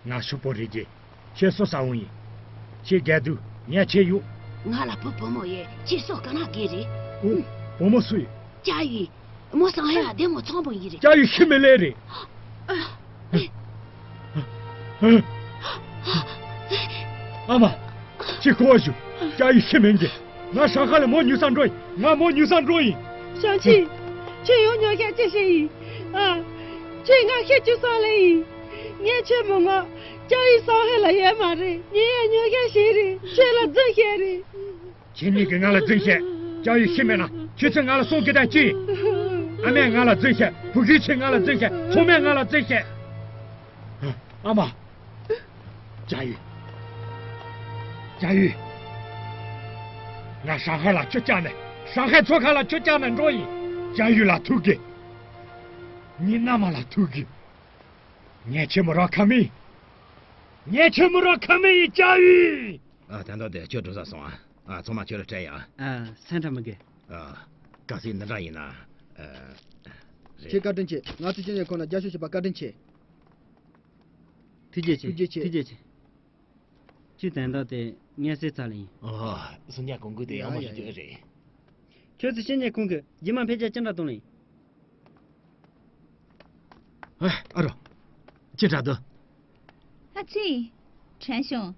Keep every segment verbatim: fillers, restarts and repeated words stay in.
ང་ཕྱུག་པོ་རེད་གི། ཁྱེད་སུ་ས་འོང་ཡིན། ཁྱེད་རྒྱལ་དུ་ངས་ཁྱེད་ཡོད། ང་ལ་བུ་བུ་མོ་ཡོད། ཁྱེད་སུ་ག་ན་དགེ་རེད། ཨོ། བུ་མོ་སུ་ཡིན། ཅ་ཡི། མོ་སང་ཧེ་ཨ་བདེ་མོ་ཚང་པོ་ཡིན་རེད། ཅ་ཡི་ཤི་མི་ལེ་རེད། ཨ་མ། ཁྱེད་ཁོ་བ་ཞུ། ཅ་ཡི་ཤི་མིན་གི། ང་ཧྲང་ཧའེ་ལ་མོ་ཉུ་ས་འགྲོ་ཡིན། ང་མོ་ཉུ་ས་འགྲོ་ཡིན། ཞང་ཆི། ཁྱེད་ཡོང་ཉོ་ཤ་ཅི་ཞིག་ཡིན། ཨ། ཁྱེད་ང་ཤེད་ཅུ་སང་ལེ་ཡིན། ངས་ཁྱེད་མི་ངོ་། ཅ་ཡི་སང་ཧེ་ལ་ཡོད་མ་རེད། ངས་ཡང་ཉོ་ཤ་ཞིག་རེད། ཁྱེད་ལ་རྫུན་བཤད་རེད། ཁྱེད་གཉིས་ཀྱིས་ང་ལ་རྫུན་བཤད། ཅ་ཡི་ཤི་མེད་ན་ཁྱེད་ཚོས་ང་ལ་གསུང་གི་དང་ཅི། ཨ་མས་ང་ལ་རྫུན་བཤད། བུ་གུས་ཁྱེད་ང་ལ་རྫུན་བཤད། ཚང་མས་ང་ལ་རྫུན་བཤད། ཨ་མ། ཅ་ཡི། ཅ་ཡི། ང་ཧྲང་ཧའེ་ལ་ཁྱོད་བཅར་ནས། ཧྲང་ཧའེ་མཚོ་ཁ་ལ་ཁྱོད་བཅར་ནས་འགྲོ་ཡིན། ཅ་ཡི་ལ་ཐུག་གི། ངའི་མནའ་མ་ལ་ཐུག་གི། ངས་ཁྱེད་མོ་རང་ཁ་མི། ངས་ཁྱེད་མོ་རང་ཁ་མི་ཡིན། ཅ་ཡི། ཨ། ད་ལྟ་དེ་ཁྱོད་འགྲོ་ས་སོང་ཨ། ཨ། ཚང་མ་ཁྱོད་ལ་སྤྲད་ཡ། ཨ། སེམས་ཁྲལ་མི་དགོས། ཨ། གལ་སྲིད་འདི་འདྲ་ཡིན་ན། ཨ། རེད། ཁྱེད་བཀའ་དྲིན་ཆེ། ང་ཚོ་སྤྱི་ཉེ་ཁོང་ལ་རྒྱབ་སྐྱོར་བྱས་པ་བཀའ་དྲིན་ཆེ། ཐུགས་རྗེ་ཆེ། ཐུགས་རྗེ་ཆེ། ཐུགས་རྗེ་ཆེ། ཁྱོད་དོན་དག་དེ་ངས་སེལ་ཚར་ལེ་ཡིན། ཨོ། སུན་ཅན་གོང་གུ་དེ་ཡག་མོ་ཞིག་ཡོད་རེད། ཁྱོད་ཚོ་སྤྱི་ཉེ་ཁོང་གི་རྗེས་མ་ཕལ་ཆེར་ཅི་འདྲ་གཏོང་ལེ་ཡིན། ཨ། ཨ་རོ། ཅི་འདྲ་འདུག་ཨ་ཙི། ཁྲན་ཤོང་།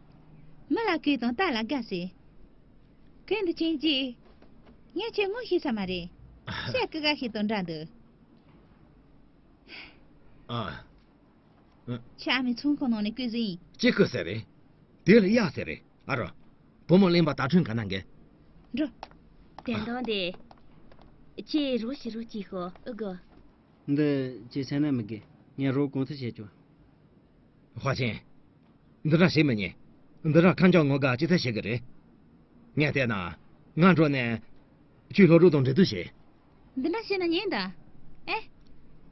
མི་ལ་གུས་དང་རྟ་ལ་དགའ་ཟེར། གོས་འདི་ཆེན་གྱིས། ངས་ཁྱེད་ངོ་ཤེས་ས་མ་རེད། ཤ་ཀི་ག་ཤི་དང་འདྲ་འདུག་ཨ། ཁྱེད་ཨ་མའི་ཚོང་ཁང་ནང་ནས་བརྐུས་ཟིན། ཅི་བརྐུས་ཟེར་རེད། དེ་ལ་གཡག་ཟེར་རེད། ཨ་རོ། བུ་མོ་གླེན་པ་དྭ་ཕྲན་ག་ན་འགལ། འགྲོ། དེ་དང་དེ། ཁྱེད་རོགས་ཤིག་རོགས་གཅིག་ཤོག་ཨུ་གོ། འདི་ཁྱེད་སེམས་ནད་མི་དགོས། ངས་རོགས་གང་ཐུབ་བྱེད་ཆོག་ཧྭ་ཆིན། འདི་འདྲ་བྱེད་མི་ཉན། འདི་འདྲ་ཁ་འཇོག་ངོ་དགའ་ཅི་ཐད་བྱེད་གི་རེད། ངས་བལྟས་ན། ང་འགྲོ་ནས། ཁྱོད་སློབ་ཕྲུག་དང་འབྲེལ་གཏུག་བྱེད། འདི་འདྲ་བྱས་ན་ཉན་ད། ཨེ།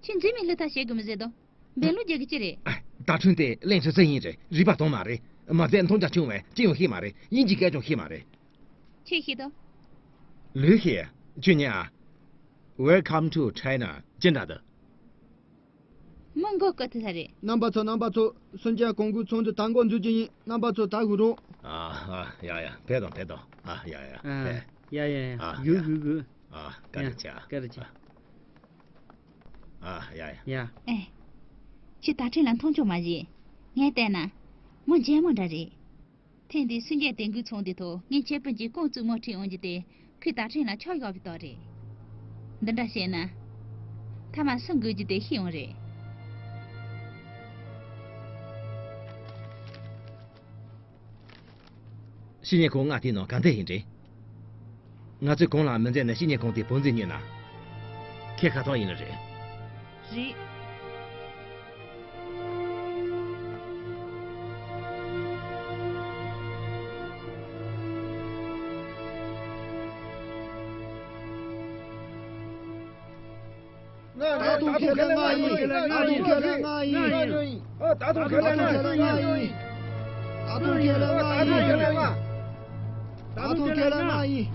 ཁྱོད་འཛིན་མའི་སློབ་ཐ་བྱེད་དགོས་མི་ཟེར་དོ། འབེན་ལུགས་རྒྱག་གི་ཅི་རེད། ཨ། དྭ་ཕྲན་དེ་གླེན་ཆེ་ཚེ་ཡིན་རེད། རིག་པ་དྭངས་མ་རེད། མ་ཟད་མཐོང་རྒྱ་ཆུང་བས་ཅི་ཡང་ཤེས་མ་རེད། དབྱིན་ཇིའི་སྐད་ཀྱང་ཤེས་མ་རེད། ཁྱེད་ཤེས་དོ། ལོས་ཤེས། ཁྱོད་ཉན་ཨ། Welcome to China ཅི་འདྲ་འདུག་མི་མགོ་སྐོར་ཐུབ་ས་རེད། རྣམ་པ་ཚོ། རྣམ་པ་ཚོ། སུན་ཅན་གོང་གུ་ཚོགས་འདུ་དང་པོ་འཛུལ་གྱི་ཡིན། རྣམ་པ་ཚོ་ད་གུ་རུང་། ཨ། ཨ། ཡ་ཡ། ཕེབས་དང་ཕེབས་དང་། ཨ། ཡ་ཡ། ཨ། ཕེབས། ཡ་ཡ་ཡ། ཨ། གུ་ཡ། གུ་གུ། ཨ། བཀའ་དྲིན་ཆེ། ཨ། བཀའ་དྲིན་ཆེ། ཨ། ཡ་ཡ། ཡ། ཨེ། ཁྱེད་དྭ་ཕྲན་ལ་མཐོང་ཆུང་མ་བྱེད། ངས་བལྟས་ན། མོ་འཇོན་མོ་འདྲ་རེད། ཐེངས་འདིའི་སུན་ཅན་དེ་འགོའི་ཚོགས་འདུའི་ཐོག་ངས་ཁྱེད་སྤུན་གྱི་རྐང་བཙུགས་དམག་ཁྲིད་འོང་རྒྱུ་དེ་ཁོས་དྭ་ཕྲན་ལ་ཆག་ཡོད་པའི་རྟགས་རེད། འདི་འདྲ་བྱས་ན། མཐའ་མ་སུ་འགུལ་རྒྱུ་དེ་ཤེས་འོང་རེད། སྤྱི་ཉེ་ཁོང་ང་དེའི་ནང་ག་འདྲ་ཡིན་རེད། ང་ཚོས་གོང་ལ་མི་མཛད་ནས་སྤྱི་ཉེ་ཁོང་དེའི་བུ་འཛིན་ཉོས་ན། ཁྱེད་ཁ་ཐོག་ཡིན་ནི་རེད། རེད། ད་དུང་ཁས་ལེན་ང་ཡིན། ད་དུང་ཁས་ལེན་ང་ཡིན། ད་དུང་ཁས་ལེན་ང་ཡིན། ད་དུང་ཁས་ལེན་ང་ཡིན།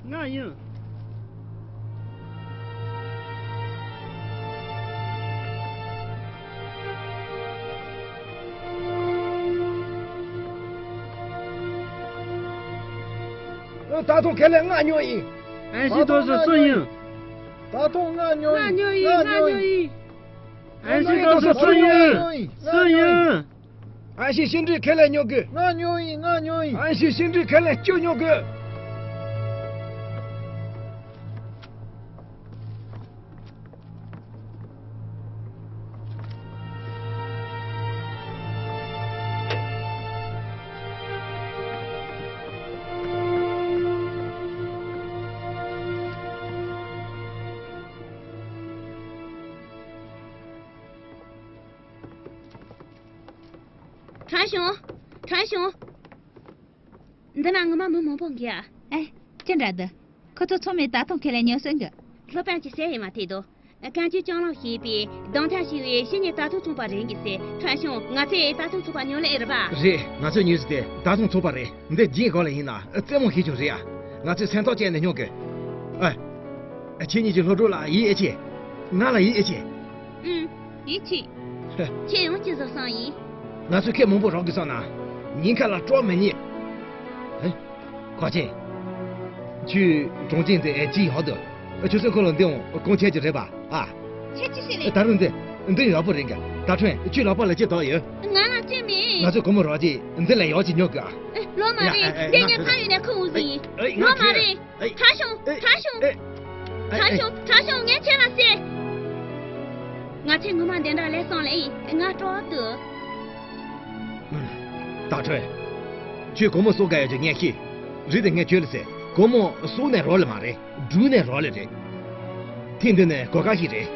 ང་ཡིན། ད་དུང་ཁས་ལེན་ང་ཉོ་ཡིན། ཨན་ཤི་ཏོ་སི་སུ་ཡིན། ད་དུང་ང་ཉོ་ཡིན། ང་ཉོ་ཡིན། ང་ཉོ་ཡིན། ཨན་ཤི་ཏོ་སི་སུ་ཡིན། སུ་ཡིན། ཨན་ཤི་ཤིང་འབྲས་ཁས་ལེན་ཉོ་དགོས། ང་ཉོ་ཡིན། ང་ཉོ་ཡིན། ཨན་ཤི་ཤིང་འབྲས་ཁས་ལེན་བཅུ་ཉོ་དགོས། ཁྲང་ཞུང་། ཁྲང་ཞུང་། འདི་ན་ངོ་མ་མི་མང་པོ་འགྱོ་ཨ། ཨེ། ཅི་འདྲ་འདི། ཁོ་ཚོ་ཚང་མས་ད་དུང་ཁས་ལེན་ཉོ་སྲིད་གི། སློབ་དཔོན་གྱིས་ཟེར་ཡོད་མ་ཐེ་དོ། བཀའ་འགྱུར་བསྐྱངས་ལམ་ཞེས་པའི་གདམ་ཐབས་ཞེས་པའི་ཤི་ཉིན་ད་དུང་ཚོགས་པ་རེད་གི་ཟེར། ཁྲང་ཞུང་། ང་ཚོས་ད་དུང་ཚོགས་པ་ཉོ་ལེ་རེད་པ། རེད། ང་ཚོས་ཉོས་ཟིན་ཏེ་ད་དུང་ཚོགས་པ་རེད། འདི་རྒྱན་གོ་ལ་ཡིན་ན་རྩེད་མོ་ཞིག་ཀྱང་རེད་ཨ། ང་ཚོས་སེམས་ཐག་བཅད་ནས་ཉོ་གི། ཨ། ཁྱེད་གཉིས་ཀྱི་སློབ་ཕྲུག་ལ་ཡིད་ཡེ་ཆེ། ང་ལ་ཡིད་ཡེ་ཆེ། ཨུམ། ཡིད་ཆེ། ཁྱེད་ཡང་ཅི་བཟོ་བསམ་ཡིན། ང་ཚོས་ཁལ་མང་པོ་རག་དགོས་བསམ་ན། ཉིན་ཁ་ལ་སྤྲོ་མི་ཉན། ཨེ། ཁ་ཆེ། ཁྱོད་གྲོང་ཁྱེར་འདི་ཨེ་ཅི་ཡག་འདུག་ཁྱོད་ཚོས་ཁོ་ལ་འདི་འོང་གང་ཁྱེར་གྱི་རེད་པ། ཨ། ཁྱེད་ཅི་ཞིག་ལས། ད་རུང་འདི། འདི་ཡག་པོ་རེད་གི། ད་ཁྲོན་ཁྱོད་ལག་པ་ལ་ཅི་དག་ཡོད། ང་ལ་ཅི་མེད། ང་ཚོས་སྒོར་མོ་རག་རྗེས་འདི་ལས་ཡག་ཅིག་ཉོ་དགོས། ཨེ། ལོ་མ་རེད། ཨེ། ཨེ། འདི་ངས་ཕ་ཡུལ་ནས་ཁུར་འོང་ཟིན་ཡིན། ཨེ། ལོ་མ་རེད། ཨེ། ཁྲ་ཞུང་། ཨེ། ཁྲ་ཞུང་། ཨེ། ཁྲ་ཞུང་། ཁྲ་ཞུང་། ངས་ཁྱེད་ལ་ཟེར། ང་ཚོས་ངོ་མ་འདི་འདྲ་ལས་སོང་ལེ་ཡིན། ང་སྤྲོ་འདུག་ད་ཁྲོན། ཁྱོད་སྒོར་མོ་གསོག་དགའ་ཡོད་ཀྱི་ངས་ཤེས། རེད་དེ་ངས་ཁྱོད་ལ་ཟེར། སྒོར་མོ་གསོག་ནས་རག་ལེ་མ་རེད། སྒྲུག་ནས་རག་ལེ་རེད། ཐེངས་འདི་ནས་གོ་སྐབས་ཤིག་རེད།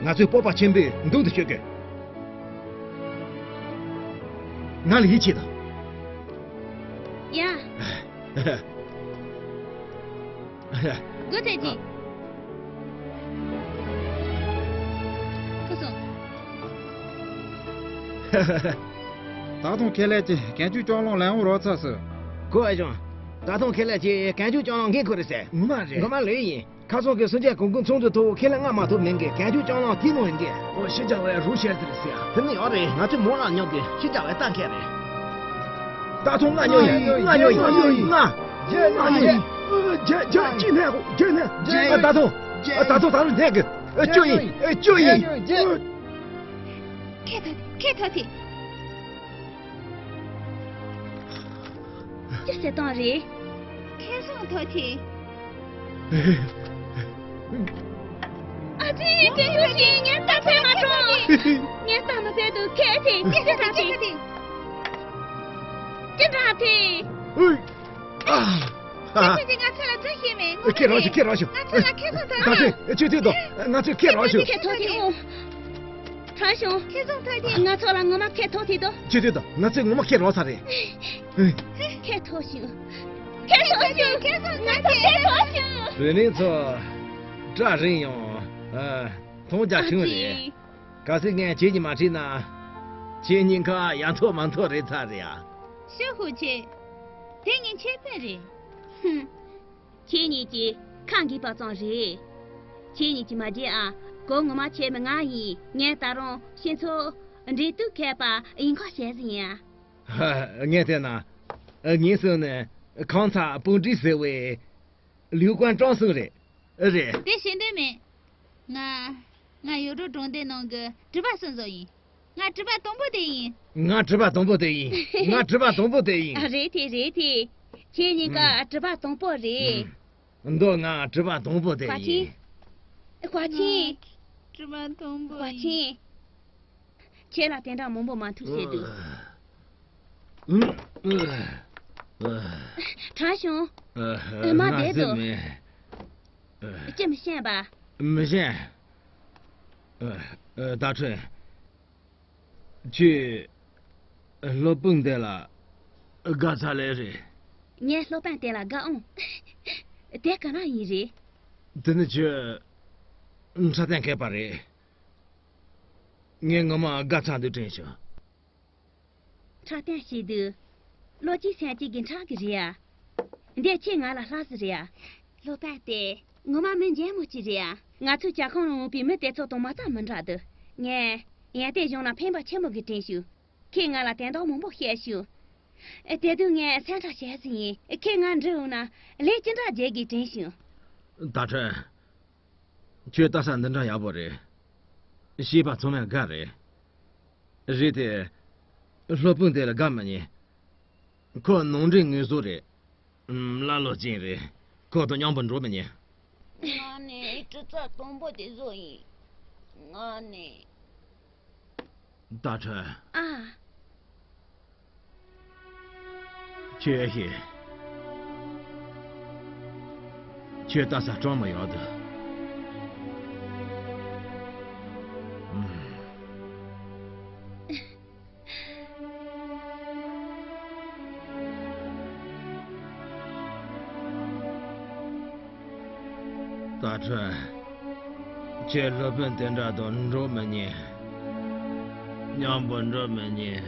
ང་ཚོས་སྤོབས་པ་ཆེན་པོས་མདུན་དུ་སྐྱོད་དགོས། ང་ལ་ཡིད་ཆེས་དང་། ཡ། སྒོ་ཐེ་ཅི། ཁུ་སོང་། ད་དུང་ཁེ་ལས་ཀྱི་གན་ཆུ་ལྕང་ལོང་ལན་འོང་རོགས་ཚ་སུ། གོ་ཨ་ཅང་། ད་དུང་ཁེ་ལས་ཀྱི་གན་ཆུ་ལྕང་ལོང་འགན་ཁུར་རེད་ཟེར། ངོ་མ་རེད། ངོ་མ་ལོས་ཡིན། ཁ་སང་གི་སུན་ཆད་གོང་གུན་ཚོང་འདུ་ཐོག་ཁེ་ལས་ལྔ་མ་ཐོབ་མེད་མཁན་གན་ཆུ་ལྕང་ལོང་ཐིག་ནོ་ཡིན་གི། ཨོ་ཤི་ཅང་བས་རུ་ཤེར་ཟེར་ཟེར། དེ་ནི་ཡོད་རེད། ང་ཚོས་མོ་ལ་ཉོབ་གི་ཤི་ཅང་བས་ལྟ་མཁན་རེད། ད་དུང་ལྔ་ཉོ་ཡིན། ལྔ་ཉོ་ཡིན། ལྔ། བརྒྱད། ལྔ་ཉོ་ཡིན། བརྒྱད། བརྒྱད། གཅིག་ནས་གོ་བརྒྱད་ནས། ད་དུང་། ད་དུང་ད་རུང་ནས་གི། བཅུ་ཡིན། བཅུ་ཡིན། ཁེ་ཐོ་ཁེ་ཐོ་ཐི། ཅི་ཟེར་བཏང་རེད། ཁེ་སང་ཐོ་ཐི། ཨ་ཙི། དེ་ཡོད་ཅིང་ངས་ལྟ་ཚད་མ་གྲོངས། ངས་ལྟ་མ་ཚད་དུ་ཁེ་ཐི། ཅི་འདྲ་ཐི། ཅི་འདྲ་ཐི། ཁྱེད་ཚོས་ང་ཚོ་ལ་ཅི་ཤེས་མེད། ངོ་མ་ཁྱེད་རང་ཤོག་ཁྱེད་རང་ཤོག་ང་ཚོ་ལ་ཁེ་སང་ཐོ་ཐི། ད་ཐོས་ཁྱོད་ཐོས་དོ། ང་ཚོས་ཁྱེད་རང་ཤོག་ཁེ་ཐོ་ཐི་འོ། ཁྲ་ཞང་། ཁེ་སང་ཐོ་ཐི། ང་ཚོ་ལ་ངོ་མ་ཁེ་ཐོ་ཐི་དོ། ཁྱོད་ཐོས་དོ། ང་ཚོས་ངོ་མ་ཁེ་རང་ས་རེད། ཁེ་ཐོ་ཞུ། ཁེ་ཐོ་ཞུ། ཁེ་སང་ང་ཚོ་ཁེ་ཐོ་ཞུ། བུད་མེད་ཚོ། སྐྲ་རིང་ཡང་། ཨ། མཐོང་རྒྱ་ཆུང་རེད། ཨ་ཙི། གལ་སྲིད་ངས་ཁྱེད་ཉིད་མ་ཁྲིད་ན། ཁྱེད་ཉིད་ཁ་ཡ་མཐོ་མ་མཐོ་རེད་ཚར་རེད་ཡ། ཤོག་ཧུ་ཆེ། དེ་ངའི་ཁེ་ཕན་རེད། ཧུམ། ཁྱེད་གཉིས་ཀྱིས་ཁ་འགིག་པ་ཙམ་རེད། ཁྱེད་གཉིས་ཀྱིས་མ་བརྗེད་ཨ། གོ་ངོ་མ་ཁྱེད་མི་ང་ཡིན། ངས་ད་རུང་ཁྱེད་ཚོ་འབྲེལ་གཏུག་མཁས་པ་ཡིན་ཁོ་བཤད་ཟིན་ཡ། ཧ། ངས་བལྟས་ན། ངའི་སེམས་ནས་ཁང་ཚ་སྤུན་བྲིས་ཟེར་བའི་ལིའུ་ཀོང་ཀྲང་སུན་རེད། རེད། དེ་ཤེས་འདོད་མེད། ང་། ང་ཡོ་རོབ་གྲོང་སྡེ་ནང་གི་གྲུ་པ་སུན་ཟོ་ཡིན། ང་གྲུ་པ་དང་པོ་དེ་ཡིན། ང་གྲུ་པ་དང་པོ་དེ་ཡིན། ང་གྲུ་པ་དང་པོ་དེ་ཡིན། ཨ། རེད་དེ་རེད་དེ། ཁྱེད་གཉིས་ཀ་ཨ། གྲུ་པ་དང་པོ་རེད། ཨ། འདི་ང་གྲུ་པ་དང་པོ་དེ་ཡིན། ཧྭ་ཆིང་། ཧྭ་ཆིང་། ང་གྲུ་པ་དང་པོ་ཡིན། ཧྭ་ཆིང་། ཁྱེད་ལ་དེ་འདྲ་མང་པོ་མ་ཐུག་ཟེར་དུས། ཁྲ་ཞང་། ཨ། མ་བསྡད་དོ། ཅི་མི་ཤེས་པ། མི་ཤེས། ཨ། ཨ། ད་ཁྲོན། ཁྱོད་སློབ་དཔོན་དེ་ལ་དགའ་ཚར་ལེ་རེད། ངས་སློབ་དཔོན་དེ་ལ་དགའ་འོང་། དེ་ག་རང་ཡིན་རེད། དེ་ནི་ཁྱོད་འཁྲབ་སྟོན་མཁས་པ་རེད། ངས་ངོ་མ་དགའ་ཚར་འདུག་དྲན་བྱུང་། འཁྲབ་སྟོན་བྱེད་དུས། བློ་གཅིག་སེམས་གཅིག་གིས་འཁྲབ་གི་རེད་ཡ། འདི་ཁྱེད་ང་ལ་ལྷག་ཟིག་རེད་ཡ། སློབ་དཔོན་དེ་ངོ་མ་མི་འཇོན་མོ་གཅིག་རེད་ཡ། ང་ཚོའི་ཇ་ཁང་ལ་འོང་བའི་མི་དེ་ཚོ་དང་མ་རྩ་མི་འདྲ་འདུག་ངས་ཡང་དེ་གཞུང་ལ་ཕན་པ་ཆེན་པོ་གི་དྲན་བྱུང་། ཁྱེད་ང་ལ་དོན་དག་མང་པོ་བཤད་བྱུང་། དེ་དུས་ངས་སེམས་ཁྲལ་བྱས་ཟིན་ཡིན། ཁྱེད་ང་འདྲི་འོང་ན་ལན་ཅི་འདྲ་རྒྱག་གི་དྲན་བྱུང་། ད་ཁྲོན། ཁྱོད་ལྟ་ས་འདི་འདྲ་ཡག་པོ་རེད། ཤེས་པ་ཚང་མས་དགའ་རེད། རེད་དེ། སློབ་དཔོན་དེ་ལ་དགའ་མི་ཉན། ཁོ་ནང་འདྲེན་ངན་བཟོ་རེད། ཨུམ། ཀླ་ཀློ་ཅན་རེད། ཁོ་དང་མཉམ་པོ་འགྲོ་མི་ཉན། ང་ནི་གྲུ་ཚ་དང་པོ་དེ་བཟོ་ཡིན། ང་ནི། ད་ཁྲོན། ཨ། ཁྱོད་ཤེས། ཁྱོད་ལྟ་ས་གྲོང་མི་ཡོད་དོ། ཨུམ། ད་ཁྲོན། ཁྱེད་སློབ་དཔོན་དེ་འདྲ་དང་འགྲོ་མི་ཉན། མཉམ་པོ་འགྲོ་མི་ཉན།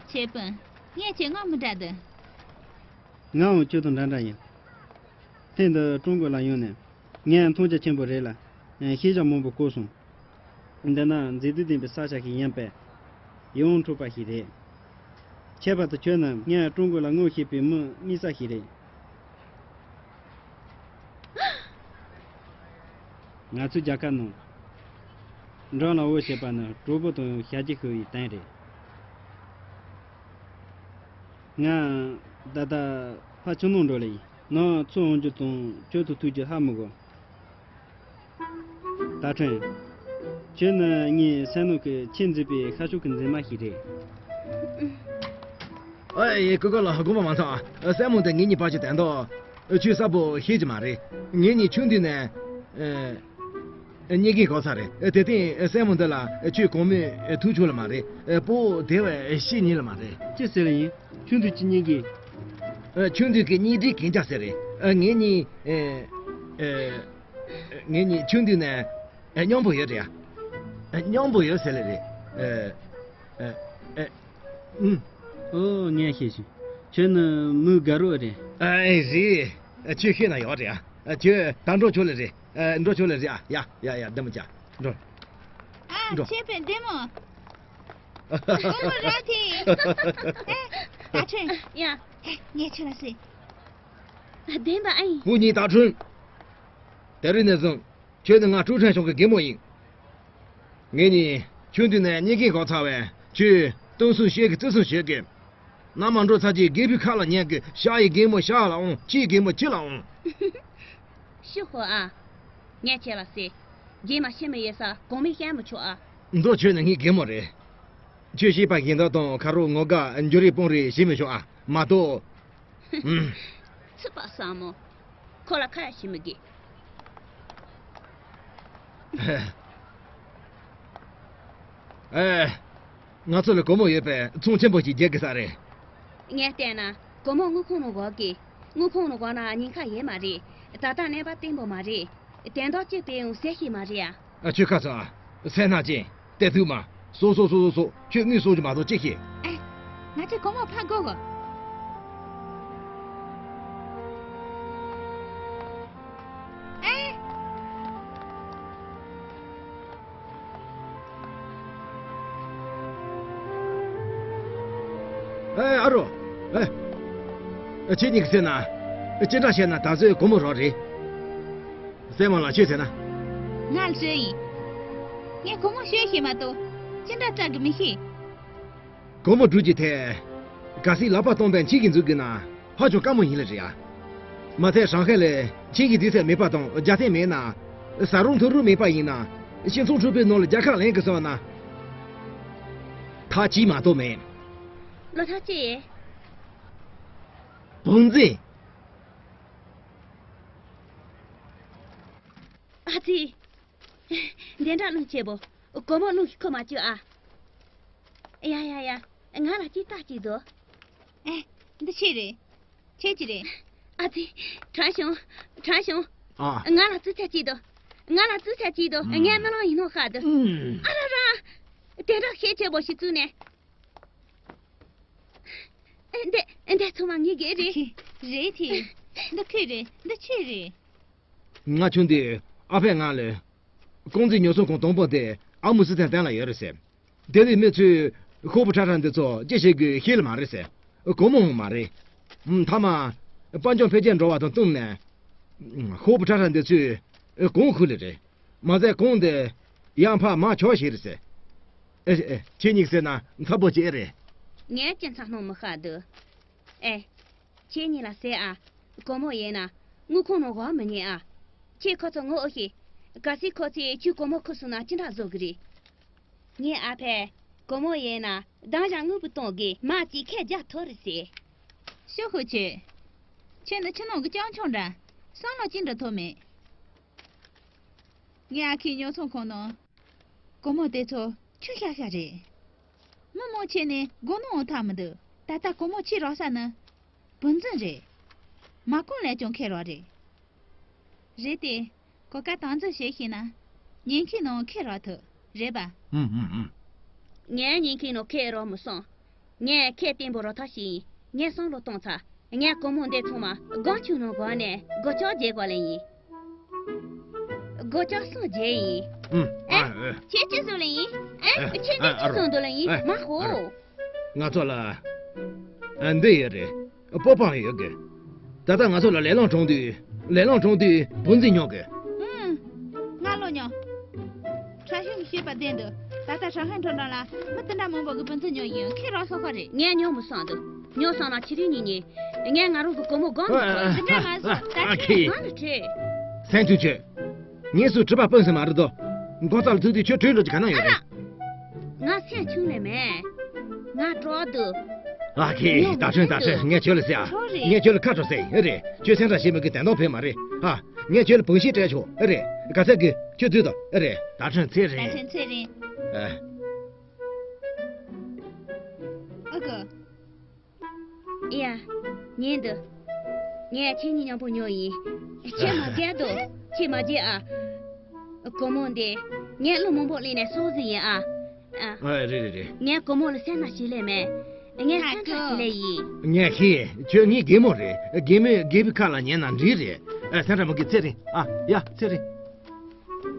ཁྱེད་སྤུན། ངས་ཁྱེད་ངོ་མི་འདྲ་འདི། ངའང་ཁྱོད་དང་འདྲ་འདྲ་ཡིན། ཐེངས་འདི་ཀྲུང་གོ་ལ་ཡོང་ནས་ངས་མཐོང་རྒྱ་ཆེན་པོ་རེད་ལ། ཤེས་བྱ་མང་པོ་གོ་སོང་། འདི་ནི་མཛེས་སྡུག་ལྡན་པའི་ས་ཆ་ཞིག་ཡིན་པས། ཡིད་དབང་འཕྲོག་པ་ཞིག་རེད། ཁྱད་པར་དུ་ཁྱོད་ནི་ངས་ཀྲུང་གོ་ལ་ངོ་ཤེས་པའི་མི་དམིགས་བསལ་ཞིག་རེད། ང་ཚོའི་རྒྱལ་ཁབ་ནང་འབྲོག་ལ་འོ་བྱེད་པ་ནི་གྲོགས་པོ་དང་ཞལ་གྱིས་ཤོར་བའི་དོན་རེད། ང་ད་ལྟ་ཕར་ཕྱི་ནང་འགྲོ་ལེ་ཡིན། ནང་ཚུར་འོང་རྒྱུ་དང་ཁྱོད་ཚོ་ཐུག་རྒྱུ་ཧ་མི་གོ། ད་ཁྲུན། ཁྱོད་ནི་ངའི་སེམས་ནང་གི་ཆེས་མཛེས་པའི་ཤར་ཕྱོགས་ཀྱི་མཛེས་མ་ཞིག་རེད། ཨ་ཡེ་ཀུ་ཀུ་ལ་དགོངས་པ་མ་ཚོམས། སྲས་མོ་འདི་ངེད་གཉིས་བར་གྱི་དོན་དག་ཁྱོད་གསལ་པོ་ཤེས་ཀྱི་མ་རེད། ངེད་གཉིས་ཆུང་དུས་ནས་ཨ། གཉིས་ཀའི་གོ་ས་རེད། དེ་སྟེང་སྲས་མོ་འདི་ལ་ཁྱོད་གོང་མས་ཐུག་ཆོག་ལ་མ་རེད། སྤོ་བོ་དེ་བས་ཤེས་ཉེ་ལ་མ་རེད། ཅི་ཟེར་ཡིན། ཆུང་དུས་ཀྱི་གཉིས་ཀའི། ཨ། ཆུང་དུས་ཀྱི་གཉིས་འདྲིས་གན་རྒྱ་ཟེར་རེད། ཨ། ངེད་གཉིས། ཨེ། ཨེ། ངེད་གཉིས་ཆུང་དུས་ནས། ཨེ། མཉམ་པོ་ཡོད་རེད་ཡ། ཨེ། མཉམ་པོ་ཡོད་ཟེར་ལེ་རེད། ཨེ། ཨེ། ཨེ། ཨུམ། ཨོ། ངས་ཤེས་བྱུང་། ཁྱོད་ནི་མོའི་དགའ་རོགས་རེད། ཨེ། རེད། ཨེ། ཁྱོད་ཤེས་ན་ཡོད་རེད་ཡ། ཨེ། ཁྱོད་ད་འགྲོ་ཆོག་ལེ་རེད། ཨེ། འགྲོ་ཆོག་ལེ་རེད་ཡ། ཡ་ཡ་ཡ། འདི་མི་བྱ། འགྲོ། ཨ། འགྲོ། ཁྱེད་པའི་བདེ་མོ། ཨོ་ར་དེ། ཨེ། ད་ཁྱོད། ཡ། ངས་ཁྱོད་ལ་ཟེར། བདེན་པ་ཨེ་ཡིན། བུ་གཉིས་ད་ཁྲུན། དེ་རིང་ནས་བཟུང་ཁྱོད་ནི་ང་ཀྲུའུ་ཁྲན་ཞང་གི་རྒན་མོ་ཡིན། ངེད་གཉིས་ཆུང་དུས་ནས་གཉིས་ཀའི་གོ་ཚ་བས་ཁྱོད་སྟོན་སྲུང་བྱེད་ཀྱི་བརྩི་སྲུང་བྱེད་ཀྱི། ན་མ་འགྲོ་ཚར་གྱི་རྒད་པོའི་ཁ་ལ་ཉན་གྱི། ཤ་ཡི་རྒན་མོ་ཤ་ལ་འོང་། ཁྱི་ཡི་རྒན་མོ་ཁྱི་ལ་འོང་། ཤི་ཧོ་ཨ། ངས་ཁྱེད་ལ་ཟེར། རྗེས་མ་ཤི་མི་ཡོད་ས་གོང་མས་བཤད་མི་ཆོག་ཨ། མདོ་ཁྱོད་ནི་ངའི་རྒན་མོ་རེད། ཁྱོད་ཤེས་པ་གཞན་དག་དང་ཁ་རོག་ངོ་དགའ་འགྱུར་རེས་སྤོང་རེས་བྱེད་མི་ཆོག་ཨ། མ་གཏོགས། ཨུམ། ཚིག་པ་ཟབ་མོ། ཁོ་ལ་ཁ་ཡ་བྱེད་མི་དགོས། ཨེ། ང་ཚོ་ལ་སྒོར་མོ་ཡོད་པས་ཚོང་ཆེན་པོ་ཞིག་རྒྱག་དགོས་ས་རེད། ངས་བལྟས་ན་སྒོར་མོ་དངུལ་ཁང་ནང་བབས་ཀྱི། དངུལ་ཁང་ནང་བབས་ན་ཉེན་ཁ་ཡོད་མ་རེད། ད་ལྟ་གནས་བབ་བརྟན་པོ་མ་རེད། དོན་དག་ཅི་སྤེལ་ཡོང་གསལ་ཤེས་མ་རེད་ཨ། ཨ། ཁྱོད་ཁ་ཚ་ཨ། སེམས་ནག་ཅན། བལྟས་ཐུབ་མ། སོ་སོ་སོ་སོ་སོ། ཁྱོད་དངུལ་གསོག་རྒྱུ་མ་གཏོགས་ཅི་ཤེས། ཨེ། ང་ཚོས་སྒོར་མོ་ཕར་བགོ་གོ། ཨེ། ཨེ། ཨ་རོ། ཨེ། ཁྱེད་གཉིས་ཀྱིས་ཟེར་ན། ཅི་འདྲ་བྱས་ན་ད་གཟོད་སྒོར་མོ་རག་རེད། སྲས་མོ་ལགས་ཁྱོད་ཟེར་ན། ང་ལ་ཤོད་ཡིན། ངས་སྒོར་མོ་ཤོད་ཤེས་མ་གཏོགས་ཅི་འདྲ་བཙལ་དགོས་མི་ཤེས། སྒོར་མོ་སྒྲུབ་རྒྱུའི་ཐད། གལ་སྲིད་ལག་པ་སྟོང་པས་འཆིང་གིས་འཛུགས་དགོས་ན་ཧ་ཅང་དཀའ་མོ་ཡིན་ལེ་རེད་ཡ། མ་ཚད་ཧྲང་ཧའེ་ལ་ཆིངས་ཡིག་དུས་ཚོད་མེད་པ་དང་རྒྱལ་བསྟན་མེད་ན། ཟ་རུང་འཐུང་རུང་མེད་པ་ཡིན་ན། ཤིང་ཚང་འཕྲུལ་པའི་ནང་ལ་རྒྱལ་ཁ་ལེན་དགོས་སོང་ན། ཐབས་ཅིག་མ་གཏོགས་མེད། ལོ་ཐག་ཅི་ཡིན། བུ་འཛིན། ཨ་ཙི། དེ་འདྲ་བླུན་ཆེ་བོ། སྒོར་མོ་བླུན་ཞིག་ཁོ་མ་བཅུག་ཨ། ཡ་ཡ་ཡ། ང་ལ་ཅིག་ལྟ་ཅིག་དོ། ཨེ། འདི་ཆི་རེད། ཁྱེད་ཀྱི་རེད། ཨ་ཙི། ཁྲང་ཞུང་། ཁྲང་ཞུང་། ཨ། ང་ལ་བཙུགས་ཚར་ཅིག་དོ། ང་ལ་བཙུགས་ཚར་ཅིག་དོ། ཨུམ། ངས་རྨི་ལམ་ཡིན་ནོ་ཤག་དོ། ཨུམ། ཨ་ར་ར། དེ་འདྲ་ཤེད་ཆེ་བོ་ཞིག་བཙུགས་ནས། ཨེ། འདི་འདི་ཚང་མ་ངའི་སྒེར་རེད། ཨ་ཙི། རེད་དེ། འདི་ཁོའི་རེད། འདི་ཁྱོད་རེད། ང་ཆུང་དུས་ཨ་ཕས་ང་ལ། ཀོང་ཙེ་ཉོ་ཚོང་ཁང་དང་པོ་དེ་ཨ་མུ་སི་ཐན་ཏན་ལ་ཡོད་རེད་ཟེར། དེ་ནས་མི་ཚོས་ཤོག་བུ་ཁྲ་ཁྲ་འདི་ཚོ་ཅི་བྱེད་དགོས་ཤེས་ལ་མ་རེད་ཟེར། སྒོར་མོ་འོང་མ་རེད། ཨུམ། མཐའ་མ། དཔལ་འབྱོར་འཕེལ་རྒྱས་འགྲོ་བ་དང་བསྟུན་ནས། ཤོག་བུ་ཁྲ་ཁྲ་འདི་ཚོས་གོང་ཁུལ་ལེ་རེད། མ་ཟད་གོང་དེ་ཡང་ཕར་མར་ཆག་བྱས་རེད་ཟེར། ཨེ་ཨེ། ཁྱེད་གཉིས་ཟེར་ན་འཚབ་པོ་བྱེད་རེད། ངས་ཅི་འཚབ་སྣང་མི་ཤར་འདུག་ཨེ། ཁྱེད་གཉིས་ལ་ཟེར་ཨ། སྒོར་མོ་ཡོད་ན་དངུལ་ཁང་ནང་བབས་མི་ཉན་ཨ། ཁྱེད་ཁོ་ཚོ་ངོ་ཨེ་ཤེས། གལ་སྲིད་ཁོ་ཚོས་ཁྱོད་སྒོར་མོ་ཁུར་སོང་ན་ཅི་འདྲ་བཟོ་གི་རེད། ངའི་ཨ་ཕས་སྒོར་མོ་ཡོད་ན་འདང་བཞག་དངུལ་བུ་གཏོང་དགོས། མ་གཅིག་ཁལ་བརྒྱ་ཐོབ་རེད་ཟེར། ཤོག་ཧུ་ཆེ། ཁྱེད་ནི་ཕྱི་ནང་གི་སྤྱང་ཆུང་འདྲ། བསམ་བློ་ཅི་འདྲ་ཐོབ་མེད། ངའི་ཨ་ཁུའི་ཉོ་ཚོང་ཁང་ནང་སྒོར་མོ་དེ་ཚོ་ཆུ་ཤ་ཤ་རེད། མི་མང་ཆེ་ནས་སྒོར་མོ་འོང་ཐབས་མི་འདུག་ད་ལྟ་སྒོར་མོ་ཆེས་རག་ས་ནི་བུ་འཛིན་རེད། མ་ཁོང་ལས་ཀྱང་ཁེ་རག་རེད། རེད་དེ། གོ་སྐབས་དམ་འཛིན་བྱེད་ཤེས་ན། ཉེན་ཁའི་ནང་ཁེ་རག་ཐུབ་རེད་པ། ཨུམ་ཨུམ་ཨུམ། ངས་ཉེན་ཁའི་ནང་ཁེ་རག་མི་སོང་། ངས་ཁེ་བརྟན་པོ་རག་ཐབས་ཤིག་ཡིན། ངས་བསམ་བློ་བཏང་ཚར། ངས་སྒོར་མོ་འདི་ཚང་མ་སྒོར་བཅུ་ནང་སྒོར་ནས་སྒོར་བཅོ་བརྒྱད་སྒོར་ལེན་ཡིན། སྒོར་བཅོ་གསུམ་བརྒྱབ་ཡིན། ཨུམ། ཨེ། ཨ། ཨེ། ཁྱེད་ཅི་ཟིག་ལེན་ཡིན། ཨེ། ཨེ། ཁྱེད་ཅི་ཨེ། ཨ་རོ། ཟིག་འདུག་ལེན་ཡིན། ཨེ། མ་ཧོ། ཨ་རོ། ང་ཚོ་ལ། ཨ། འདི་ཡོད་རེད། པོ་པང་ཡོད་གི། ད་ལྟ་ང་ཚོ་ལ་ལས་ལོང་གྲོང་དུས། ལས་ལོང་གྲོང་དུས་བུ་འཛིན་ཉོ་གི། ཨུམ། ང་ལོ་ཉོ། ཁྲ་ཤུན་གྱིས་བཤད་པ་བདེན་འདུག་ད་ལྟ་ཧྲང་ཧན་ཁྲོམ་ནང་ལ་མི་དེ་འདྲ་མང་པོ་གི་བུ་འཛིན་ཉོ་ཡིན། ཁྱེད་རང་སོགས་ཁ་རེད། ངས་ཉོ་མི་སོང་འདུག་ཉོ་སོང་ན་ཁྱེད་རིགས་གཉིས་ནས། ངས་ང་རང་གི་སྒོར་མོ་སྒང་ནས་ཁུར། འདི་འདྲ་མ་བཟོ། ད་ཨ་ཁྱེད་ཁྱེད། ང་ལ་ཁྲེལ། སེམས་ཆུང་བྱོས། ངས་སུ་གྲུ་པ་སྤུན་སེམས་མ་རེད་དོ། འགོ་རྩ་ལ་ཐུག་དུས་ཁྱོད་གྲོས་འགྲོ་གི་ག་ན་ཡོད་རེད། ང་སེམས་ཆུང་ལེ་མེད། ང་གྲོགས་འདུག་ཨ་ཁེ། ཉོ་ད་ཁྲོན་ད་ཁྲོན། ངས་ཁྱོད་ལ་ཟེར་ཨ། ཁྲོ་རེད། ངས་ཁྱོད་ལ་ཁ་ཁྲོ་ཟེར་ཨེ་རེད། ཁྱོད་སེམས་ཁྲལ་བྱེད་མི་དགོས། དན་ཏོང་ཕེ་མ་རེད་ཨ། ངས་ཁྱོད་ལ་བུང་ཤིང་སྤྲད་ཆོག་ཨེ་རེད། ག་ཚད་དགོས་ཁྱོད་བསྡུས་དང་ཨེ་རེད། ད་ཁྲོན་ཚེ་རིང་། ད་ཁྲོན་ཚེ་རིང་། ཨ། ཨ་ཁུ། ཡ། ཉན་འདུག་ངས་ཁྱེད་གཉིས་མཉམ་པོ་ཉོ་ཡིན། ཁྱེད་མ་རྒྱལ་དོ། ཁྱེད་མ་རྒྱལ་ཨ། སྒོར་མོ་འདི། ངས་ལོ་མང་པོ་ལེན་ནས་གསོག་ཟིན་ཡིན་ཨ། ཨ། ཨ། རེད་རེད་རེད། ངས་སྒོར་མོ་ལ་སེམས་ནག་བྱེད་ལེ་མེད། ངས་སེམས་ཁྲལ་བྱེད་ལེ་ཡིན། ངས་ཤེས། ཁྱོད་ངའི་རྒན་མོ་རེད། རྒན་མོས་རྒད་པོའི་ཁ་ལ་ཉན་ན་འགྲིག་རེད། ཨ། སེམས་ཁྲལ་མ་གི། ཚེ་རིང་ཨ། ཡ། ཚེ་རིང་།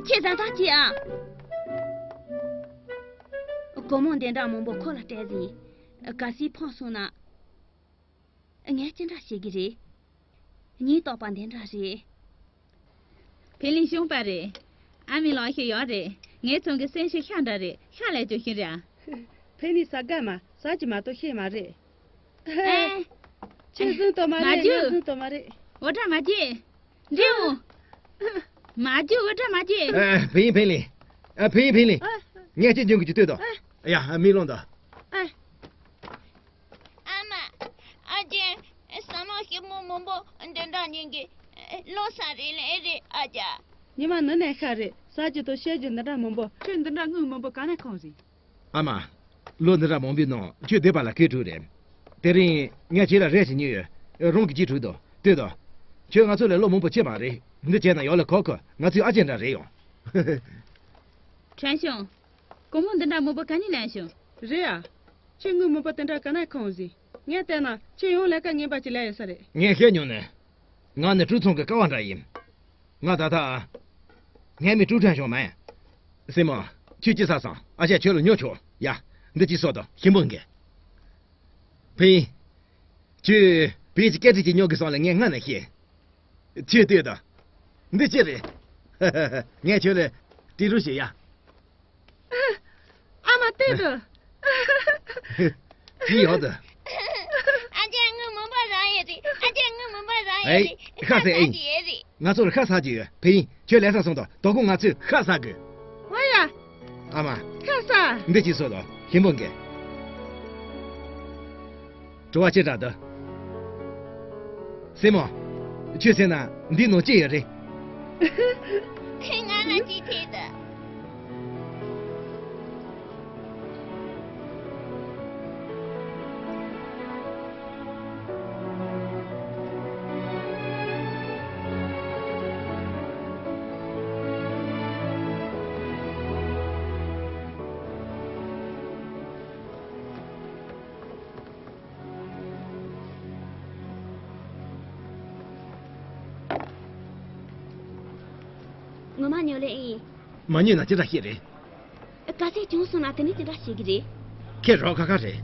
ཁྱེད་བཟང་བཟང་བྱེད་ཨ། སྒོར་མོ་འདི་འདྲ་མང་པོ་ཁོ་ལ་སྤྲད་ཟིན། གལ་སྲིད་ཕོངས་སོང་ན། ངས་ཅི་འདྲ་བྱེད་ཀྱི་རེད། ཉིན་རྟག་པ་འདི་འདྲ་རེད། ཕིན་ལིན་གཞོན་པ་རེད། ཨ་མའི་ལག་ཤེས་ཡག་རེད། ངའི་ཚང་གི་སེམས་ཤུགས་ཤ་འདྲ་རེད། ཤ་ལས་སྐྱོ་ཤིན་རེད་ཨ། ཕིན་ལིན་ཟ་དགའ་མ་ཟ་གི་མ་གཏོགས་ཤེས་མ་རེད། ཨེ། ཁྱེད་བཟུང་དོ་མ་མ་རེད། ངས་རྒྱུ། བཟུང་དོ་མ་རེད། འོ་དྲ་མ་རྒྱུ། འདྲེའུ། མ་རྒྱུ། འོ་དྲ་མ་རྒྱུ། ཨ། ཕིན་ཕིན་ལིན། ཨ། ཕིན་ཕིན་ལིན། ཨ། ངས་ཅི་འཇོན་གི་ཅི་ལྟོས་དོ། ཨ། ཡ། མིག་ལོང་དོ། ཨ། ཨ་མ། ཨ་ཅེ། ཟ་མ་ཞིམ་པོ་མང་པོ་འདི་འདྲ་ཉན་གི་ལོ་ས་རེད་ལེ་རེད་ཨ་ཅག་ཉི་མ་ནི་ནས་ཤ་རེད། ཟ་རྒྱུ་དང་བཤད་རྒྱུ་འདི་འདྲ་མང་པོ། ཁྱོད་འདི་འདྲ་དངུལ་མང་པོ་ག་ནས་ཁང་ཟིན། ཨ་མ། ལོ་འདི་འདྲ་མང་པོའི་ནང་ཁྱོད་བསྡད་པ་ལ་སྐད་དྲུག་རེད། དེ་རིང་ངས་ཁྱེད་ལ་རས་ཤིག་ཉོས་ཡོད། རང་གི་གཅིག་དྲུག་དང་ལྟོས་དང་། ཁྱོད་ང་ཚོ་ལས་ལོ་མང་པོ་ཆེ་མ་རེད། འདི་བྱས་ན་ཡག་ལ་ཁོ་ཁོ་ང་ཚོའི་ཨ་ཅེ་འདྲ་རེད་ཡོང་། ཁྲན་ཤང་། སྒོར་མོ་འདི་འདྲ་མང་པོ་ག་ནས་ལེན་བྱུང་། རེད་ཨ། ཁྱོད་དངུལ་མང་པོ་དེ་འདྲ་ག་ནས་ཁང་ཟིན། ངས་བལྟས་ན་ཁྱོད་ཡང་ལས་ཀ་ངན་པ་ཅིག་ལས་ཡོད་ས་རེད། ངས་བཤད་མྱོང་ནས། ང་ནི་ཀྲུའུ་ཚང་གི་ཀ་བ་འདྲ་ཡིན། ང་ད་ལྟ། ངའི་མིང་ཀྲུའུ་ཁྲན་ཞང་མིན། སྲས་མོ། ཁྱོད་ཅི་ཟ་སོང་། ཨ་ཅག་ཁྱོད་ལ་ཉོ་ཆོག་ཡ། འདི་ཅི་སོ་དང་ཞིམ་པོ་འགས། ཕིན། ཁྱོད་བོད་ཀྱི་སྐད་འཕྲིན་ཅིག་ཉོ་དགོས་སོང་ལ་ངས་སྔ་ནས་ཤེས། ཁྱོད་ལྟོས་དང་། འདི་ཅི་རེད། ངས་ཁྱོད་ལ་སྤྲད་རོགས་བྱེད་ཡ། ཨ་མ་ལྟོས་དང་། ཅི་ཡོད་དང་། ཨ་ཅག་དངུལ་མང་པོ་རག་ཡོད་རེད། ཨ་ཅག་དངུལ་མང་པོ་རག་ཡོད་རེད། ཨེ། ཁ་ཟས་ཨེ། ཡོད་རེད། ང་ཚོར་ཤ་ཟ་རྒྱུ་ཡོད། ཕིན། ཁྱོད་ལས་ས་སོང་དང་དོ་དགོང་ང་ཚོས་ཤ་ཟ་དགོས། ཨོ་ཡ། ཨ་མ། ཤ་ཟ། འདི་ཅི་སོ་དང་ཞིམ་པོ་འགས། བྲོ་བ་ཅི་འདྲ་འདུག་སྲས་མོ། ཁྱོད་ཟེར་ན་འདི་ནང་ཅི་ཡོད་རེད། ང་ལ་ཅི་ཐེབས་འདུག་ངོ་མ་ཉོ་ལེ་ཨིན། མ་ཉོས་ན་ཅི་འདྲ་ཤེས་རེད། ག་ཚད་བྱུང་སོང་ན་དེ་ནས་དེ་འདྲ་བྱེད་ཀྱི་རེད། ཁྱེད་རོགས་ཁ་ཁ་རེད།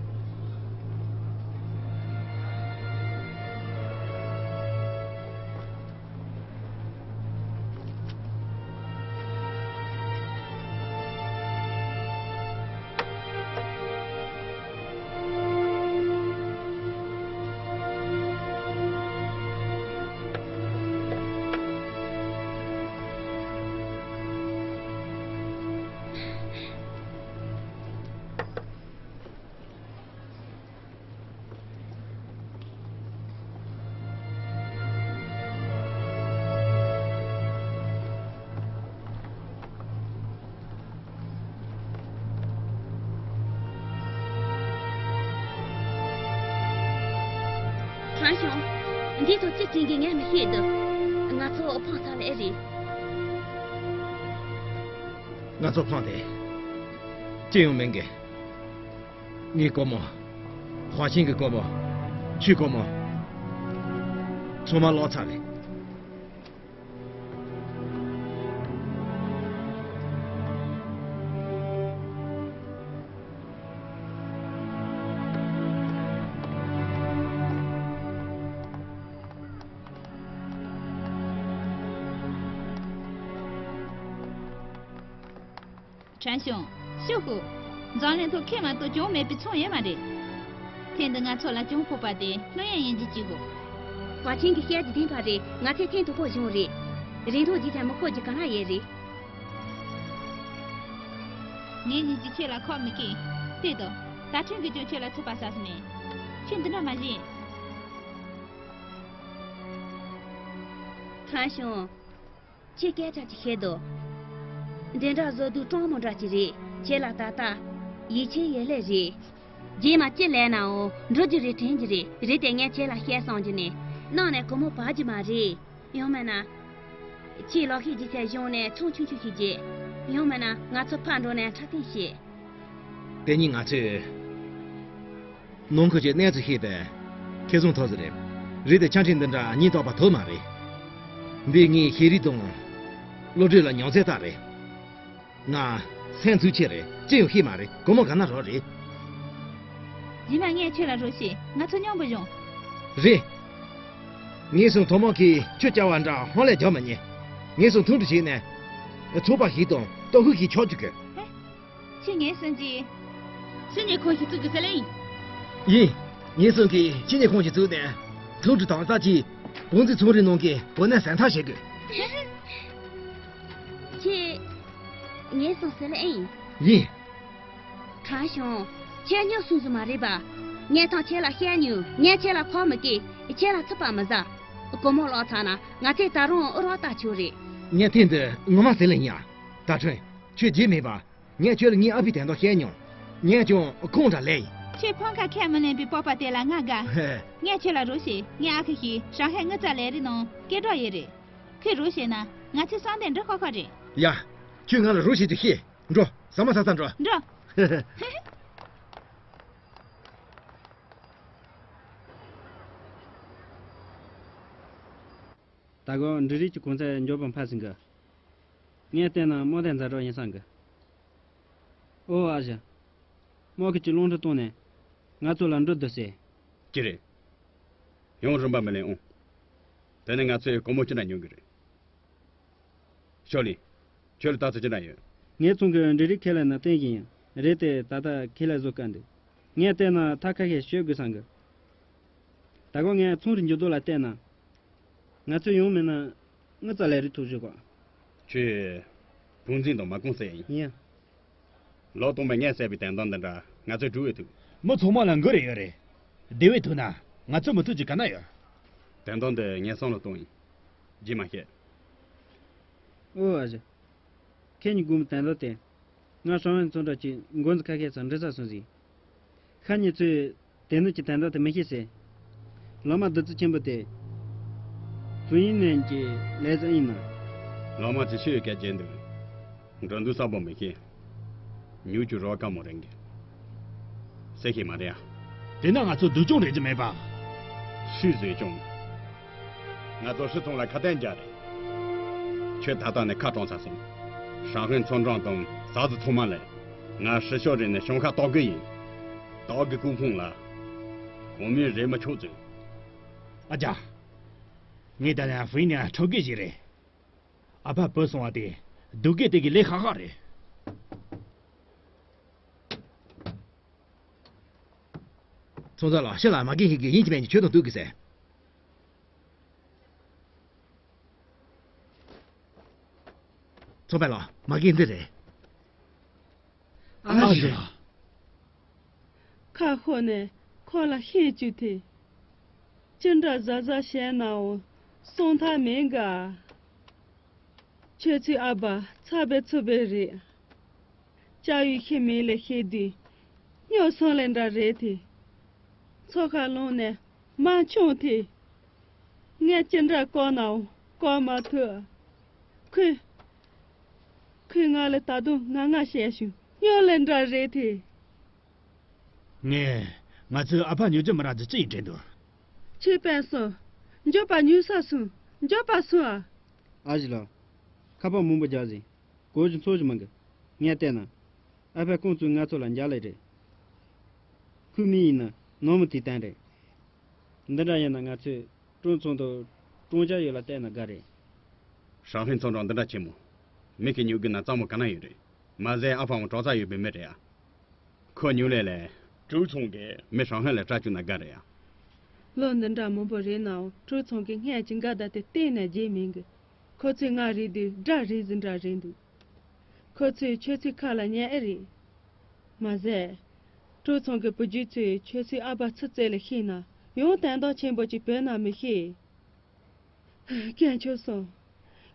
ཁྲང་ཞང་། འདི་ཚོ་ཅི་དྲན་གི་ངས་མི་ཤེས་འདུག་ང་ཚོ་ཕངས་ཚར་ལེ་རེད། ང་ཚོ་ཕངས་ཏེ་ཅི་ཡང་མེད་གི། ངའི་སྒོར་མོ། ཧྭ་ཤིན་གྱི་སྒོར་མོ། ཁྱོའི་སྒོར་མོ། ཚང་མ་ལོག་ཚར་རེད། ཁྲན་ཞུང་། ཤོག་གུ། འཛམ་གླིང་ཐོག་ཁྱེད་མ་གཏོགས་གྱོང་མེད་པའི་ཚོང་ཡོད་མ་རེད། ཐེངས་འདི་ང་ཚོ་ལ་གྱོང་ཕོག་པ་དེ་བླུན་ཡང་ཡིན་གྱི་གཅིག་གོ། པ་ཆེན་གྱི་བཤད་ཀྱི་བདེན་པ་རེད། ང་ཚོས་ཐེངས་དང་པོ་བྱུང་རེད། རིན་ཐང་རྗེས་ཀྱང་མི་ཁོ་རྒྱུ་གང་ལ་ཡོད་རེད། ངེད་གཉིས་ཀྱིས་ཁྱེད་ལ་ཁག་མི་སྐྱེ། ལྟོས་དང་། ད་ཕྲན་གྱིས་ཀྱང་ཁྱེད་ལ་ཚུགས་པ་ཟ་ས་མེད། ཁྱེད་འདི་འདྲ་མ་བྱེད། ཁྲན་ཞུང་། ཁྱེད་སྐད་ཆ་ཅིག་བཤད་དོ། འདི་འདྲ་བཟོ་དུས་སྤྲང་མོ་འདྲ་ཅིག་རེད། ཁྱེད་ལ་ད་ལྟ་ཡིད་ཆེས་ཡོད་ལེ་རེད། རྗེས་མ་ཅི་ལས་ནའང་འགྲོ་རྒྱུ་རེད། དྲན་རྒྱུ་རེད། རེད་དེ་ངས་ཁྱེད་ལ་བཤད་བསམ་རྒྱུ་ནས། ནང་ནས་སྒོར་མོ་བབས་རྒྱུ་མ་རེད། ཡང་མིན་ན། ཁྱེད་ལག་ཤེས་རྒྱུ་ཆ་གཞུང་ནས་ཚོང་ཆུང་ཆུང་ཞིག་རྒྱག་ཡང་མིན་ན་ང་ཚོ་ཕར་འགྲོ་ནས་འཁྲབ་སྟོན་བྱེད། དེ་ཉིད་ང་ཚོས་ནང་ཁུལ་གྱི་གནས་ཚུལ་ཤེས་པའི་ཁེ་བཟང་ཐོབ་ས་རེད། རེད་དེ་ཆ་འཕྲིན་འདི་འདྲ་སྙིང་སྟོབས་པ་ཐོབ་མ་རེད། འདི་ངའི་ཤེས་རིག་དང་བློ་གྲོས་ལ་ཉམས་ཚད་ལྟར་རེད། ང་སེམས་ཚུལ་ཆེ་རེད། ཅི་ཡང་ཤེས་མ་རེད། སྒོར་མོ་ག་ན་རག་རེད། རྗེས་མ་ངས་ཁྱོད་ལ་རོགས་བྱེད། ང་ཚོ་མཉམ་པོ་ཡོང་། རེད། ངེད་ཚོ་ཐོག་མར་གྱིས་ཁྱོད་བཅར་བ་འདྲ་ཧོན་ལས་རྒྱག་མི་ཉན། ངེད་ཚོ་མཐུན་སྒྲིལ་བྱས་ནས་ཚོགས་པ་ཞིག་དང་སྟོབས་ཤུགས་ཤིག་ཆགས་རྒྱུ་དགོས། ཧེ། ཁྱེད་ངའི་སེམས་ཀྱི། ཕྱི་ཉིན་ཁོང་ཞིག་བཙུགས་དགོས་ཟེར་ལེ་ཡིན། ཡིན། ངེད་ཚོ་གིས་ཕྱི་ཉིན་ཁོང་ཞིག་བཙུགས་ནས་མཐུན་སྒྲིལ་དམ་ཟབ་ཀྱིས་བང་རྩི་ཚོང་རའི་ནང་གི་གོ་གནས་ཟིན་ཐག་བྱེད་དགོས། ཁྱེད། ངའི་སེམས་ཟེར་ལེ་ཡིན། ཡིན། ཁྲང་ཞུང་། ཁྱེད་སྨྱོ་སུན་སུ་མ་རེད་པ། ངས་ཐང་ཁྱེད་ལ་བཤད་མྱོང་། ངས་ཁྱེད་ལ་ཁོ་མི་སྐྱེ། ཁྱེད་ལ་ཚུགས་པ་མི་ཟ། སྒོར་མོ་ལོག་ཚར་ན་ང་ཚོས་ད་རུང་ཨུ་རོགས་ལྟ་ཆོག་རེད། ངས་ཐེངས་འདི་ངོ་མ་ཟེར་ལེ་ཡིན་ཡ། ད་ཁྲོན། ཁྱོད་རྗེད་མེད་པ། ངས་ཁྱོད་ལ་ངའི་ཨ་ཕའི་དོན་དག་བཤད་མྱོང་། ངས་ཀྱང་ཁོང་འདྲ་ལས་ཡིན། ཁྱོད་ཕམ་ཁ་ཁས་མི་ལེན་པའི་སྤོབས་པ་དེ་ལ་ང་དགའ། ཧེ། ངས་ཁྱོད་ལ་རོགས་བྱེད། ངའི་ཨ་ཁུ་ཞིག་ཧྲང་ཧའེ་དངུལ་རྩ་ལས་རིགས་ནང་སྐད་གྲགས་ཡོད་རེད། ཁོས་རོགས་བྱས་ན་ང་ཚོའི་བསམ་གཏན་འགྲུབ་ཁག་ཁག་རེད། ཡ། ཁྱོད་ང་ལ་རོགས་བྱེད་རྒྱུ་ཤེས། འགྲོ། ཟ་མ་ཟ་ས་འགྲོ། འགྲོ། ད་གོ་འབྲུ་རིགས་ཀྱི་གོང་ཚད་མགྱོགས་པོ་འཕར་ཟིན་གི། ངས་བལྟས་ན་དམག་དོན་ཛ་དྲག་ཡིན་བསམ་གི། ཨོ་ཨ་ཞེ། དམག་གི་ཅི་རླུང་འཕྲི་བཏང་ནས་ང་ཚོ་ལ་འགྲོ་སྡོད་ཟེར། ཅི་རེད། ཡང་རིན་པ་མི་ལེན་ཨང་། དེ་ནས་ང་ཚོས་སྒོར་མོ་ཅི་འདྲ་ཉོ་གི་རེད། ཤོ་ལི། ཁྱོད་ལ་ལྟ་ཚུལ་ཅི་འདྲ་ཡོད། ངའི་ཚང་གི་འབྲུ་རིགས་ཁས་ལེན་ན་བསྟན་བཞིན་ཡིན། རེད་དེ་ད་ལྟ་ཁས་ལེན་བཟོ་དཀའ་འདུག་ངས་བལྟས་ན་ཐབས་ཁ་ཤས་ཤོད་དགོས་བསམ་གི། ད་གོ་ངས་ཚོང་རིགས་འགྱུར་ལྡོག་ལ་བལྟས་ན། ང་ཚོས་ཡང་མིན་ན་དངུལ་རྩ་ལས་རིགས་ཐོག་ཞུགས་གོ། ཁྱོད། བུ་འཛིན་དང་མ་གོང་ཟེར་ཡིན། ཡིན། ལོ་སྟོང་པའི་ངས་བསད་པའི་དོན་དག་འདི་འདྲ་ང་ཚོས་སྒྲུབ་འོས་ཐུབ། མི་ཚང་མ་ལ་མགོ་རེ་ཡོད་རེད། དེ་བས་ཐུག་ན་ང་ཚོ་མི་ཐུག་རྒྱུ་ག་ན་ཡོད། དོན་དག་འདི་ངས་བསམ་བློ་གཏོང་ཡིན། རྗེས་མ་བཤད། ཨོ་ཨ་ཞེ། ཁྱེད་གཉིས་དགོངས་པའི་དོན་དག་དེ། ང་ཧྲང་ཧའེ་ཚོང་གྲོགས་ཀྱི་འགོ་འཛིན་ཁ་ཤས་སུ་འདྲི་ས་སོང་ཟིག་ཁ་ཉིན་ཚོས་དེ་ནུས་ཀྱི་དོན་དག་དེ་མི་ཤེས་ཟེར། ལོ་མ་བདུད་རྩི་ཆེན་པོ་དེ། བུ་ཡིན་ནན་གྱི་ལས་བཟང་ཡིན་ན། ལོ་མ་ཅི་ཤེས་ཡོད་སྐད་རྒྱན་འདུག་འགྲོ་འདུག་ས་པོ་མི་ཤེས། ཉུག་ཅུ་རོ་དཀའ་མོ་རེད་གི། སེ་ཤེས་མ་རེད་ཨ། དེ་ན་ང་ཚོ་སྡུག་སྦྱོང་རེད་ཀྱི་མེད་པ། ཤུས་བཟོས་ཀྱང་། ང་ཚོ་ཧྲི་ཚང་ལ་ཁ་གཏད་འཇགས་རེད། ཁྱོད་ད་ལྟ་ནས་ཁ་གྲོངས་ཚར་སོང་། ཧྲང་ཧའེ་ཚོང་ཁང་དང་ཟ་ཟི་ཚང་མ་ལས། ང་ཧྲི་ཤོ་རེ་ནས་ཞང་ཁ་ཏོག་གི་ཡིན། ཏོག་གི་ཀུན་ཕུང་ལ། གོང་མའི་རེ་མི་ཆོག་ཚུལ། ཨ་ཅག་ངས་ད་ལན་ཧྥུའི་ནས་ཁྲོ་གི་ཞིག་རེད། ཨ་ཕ་བུད་སོང་བ་དེ་སྡུག་གི་དེ་གི་ལས་ཁག་ཁག་རེད། ཚོང་ཚོགས་ལགས་ཤི་ལ་མ་གི་ཧི་གི་ཡིན་གྱི་མེད་ཀྱི་ཆོས་དང་བསྟུན་གི་ཟེར། ཚོང་པ་ལགས་མ་གི་འདི་རེད། ཨ་ཞེ། ཁ་ཤོར་ནས་ཁོ་ལ་ཤེས་བཅུག་ཐེ། ཅི་འདྲ་གཟབ་གཟབ་བྱས་ནའང་སོང་ཐབས་མེད་ག་ཁྱོད་ཚོའི་ཨ་ཕ་ཚ་བའི་ཚུ་བའི་རེད། ལྕགས་ཡོས་ཤི་མེད་ལས་ཤེས་དུས་སྨྱོ་སོང་ལེ་འདྲ་རེད་དེ། མཚོ་ཁ་ལོང་ནས་མ་མཆོང་དེ། ངས་ཅི་འདྲ་བཀོག་ནའང་བཀོག་མ་ཐུབ། ཁོས། ཁོས་ང་ལ་ད་དུང་ང་ང་བཤད་བྱུང་སྨྱོ་ལེ་འདྲ་རེད་དེ། ངས་ང་ཚོའི་ཨ་ཕ་ཉོ་རྒྱུ་མི་རག་རྒྱུ་ཅི་ཡིན་དྲན་འདུག་ཁྱོད་དཔོན་སོང་ འགྱོད་པ་ཉུང་ས་སོང་། འགྱོད་པ་སོང་ཨ། ཨ་ཞེ་ལགས། ཁ་པར་མང་པོ་རྒྱག་ཟིན། གོ་ཞིག་འཚོ་ཞིག་མང་གི། ངས་བལྟས་ན། ཨ་ཕས་ཁོང་ཚོས་ང་ཚོ་ལ་འཇགས་ལས་རེད། ཁོའི་མིང་ཡིན་ན་ནོར་མི་ཐི་ཏན་རེད། འདི་འདྲ་ཡིན་ན་ང་ཚོས་ཀྲུའུ་ཚང་དུ་ཀྲུང་ཅ་ཡུལ་ལ་བལྟས་ན་དགའ་རེད། ཧྲང་ཧའེ་ཚོང་གྲོགས་འདི་འདྲ་ཆེན་མོ། མི་ཁེ་ཉུག་གི་ན་གཙང་མོ་ག་ན་ཡོད་རེད། མ་ཟད་ཨ་ཕའང་གྲོགས་ཚ་ཡོད་པའི་མི་རེད་ཨ། ཁོ་ཉུང་ལས་ལས། ཀྲུའུ་ཚང་གིས་མི་ཧྲང་ཧའེ་ལ་སྐྲག་བཅུག་ན་དགའ་རེད་ཨ། ལོ་འདི་འདྲ་མང་པོ་རིང་ནའང་ཀྲུའུ་ཚང་གི་སྔས་ཀྱི་འགལ་ཟླ་དེ་གཏན་ནས་བརྗེད་མེད་གི། ཁོ་ཚོས་ང་རིག་དུས་དགྲ་རེད་ཟིན་འདྲ་རེད་འདུག་ཁོ་ཚོས་ཁྱོད་ཚོའི་ཁ་ལ་ཉན་ཨེ་རེད། མ་ཟད། ཀྲུའུ་ཚང་གི་བུ་རྒྱུད་ཚོས་ཁྱོད་ཚོའི་ཨ་ཕ་ཚུར་བཙལ་ལ་ཤེས་ན་ཡང་དོན་དག་ཆེན་པོ་ཅིག་བོད་ན་མི་ཤེས། སྐྱོན་ཆོག་སོང་།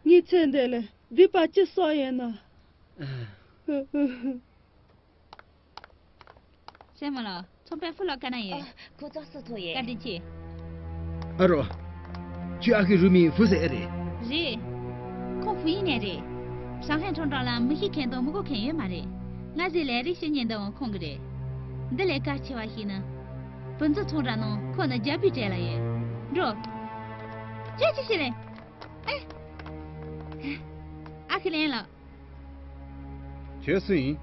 ངའི་ཚེ་འདི་ལ་སྡིག་པ་ཅི་བསགས་ཡོད་ན། སྲས་མོ་ལགས། ཚོང་དཔོན་ཧྥུ་ལགས་ག་ན་ཡོད། ཨ། ཁོ་ཚོ་སུ་ཐོ་ཡེ། བཀའ་དྲིན་ཆེ། ཨ་རོ། ཁྱོད་ཨ་ཁུ་རུ་མིའི་ཧྥུ་ཟེར་ཨེ་རེད། རེད། ཁོང་ཧྥུ་ཡིན་ནས་རེད། ཧྲང་ཧའེ་ཁྲོམ་གྲོང་ལ་མི་ཤི་མཁན་དང་མི་གོ་མཁན་ཡོད་མ་རེད། ང་ཟེར་ལས་རིགས་ཤེས་མཁན་དང་ཁོང་གི་རེད། འདི་ལས་གལ་ཆེ་བ་ཞིག་ནི། བུ་འཛི་ཚོང་ར་ནང་ཁོ་ནི་རྒྱལ་པོའི་གྲས་ལ་ཡོད། འགྲོ། ཁྱོད་ཅི་ཞིག་ལས། ཨེ། ཨ་ཁུ་ལན་ལགས། ཁྱོད་སུ་ཡིན།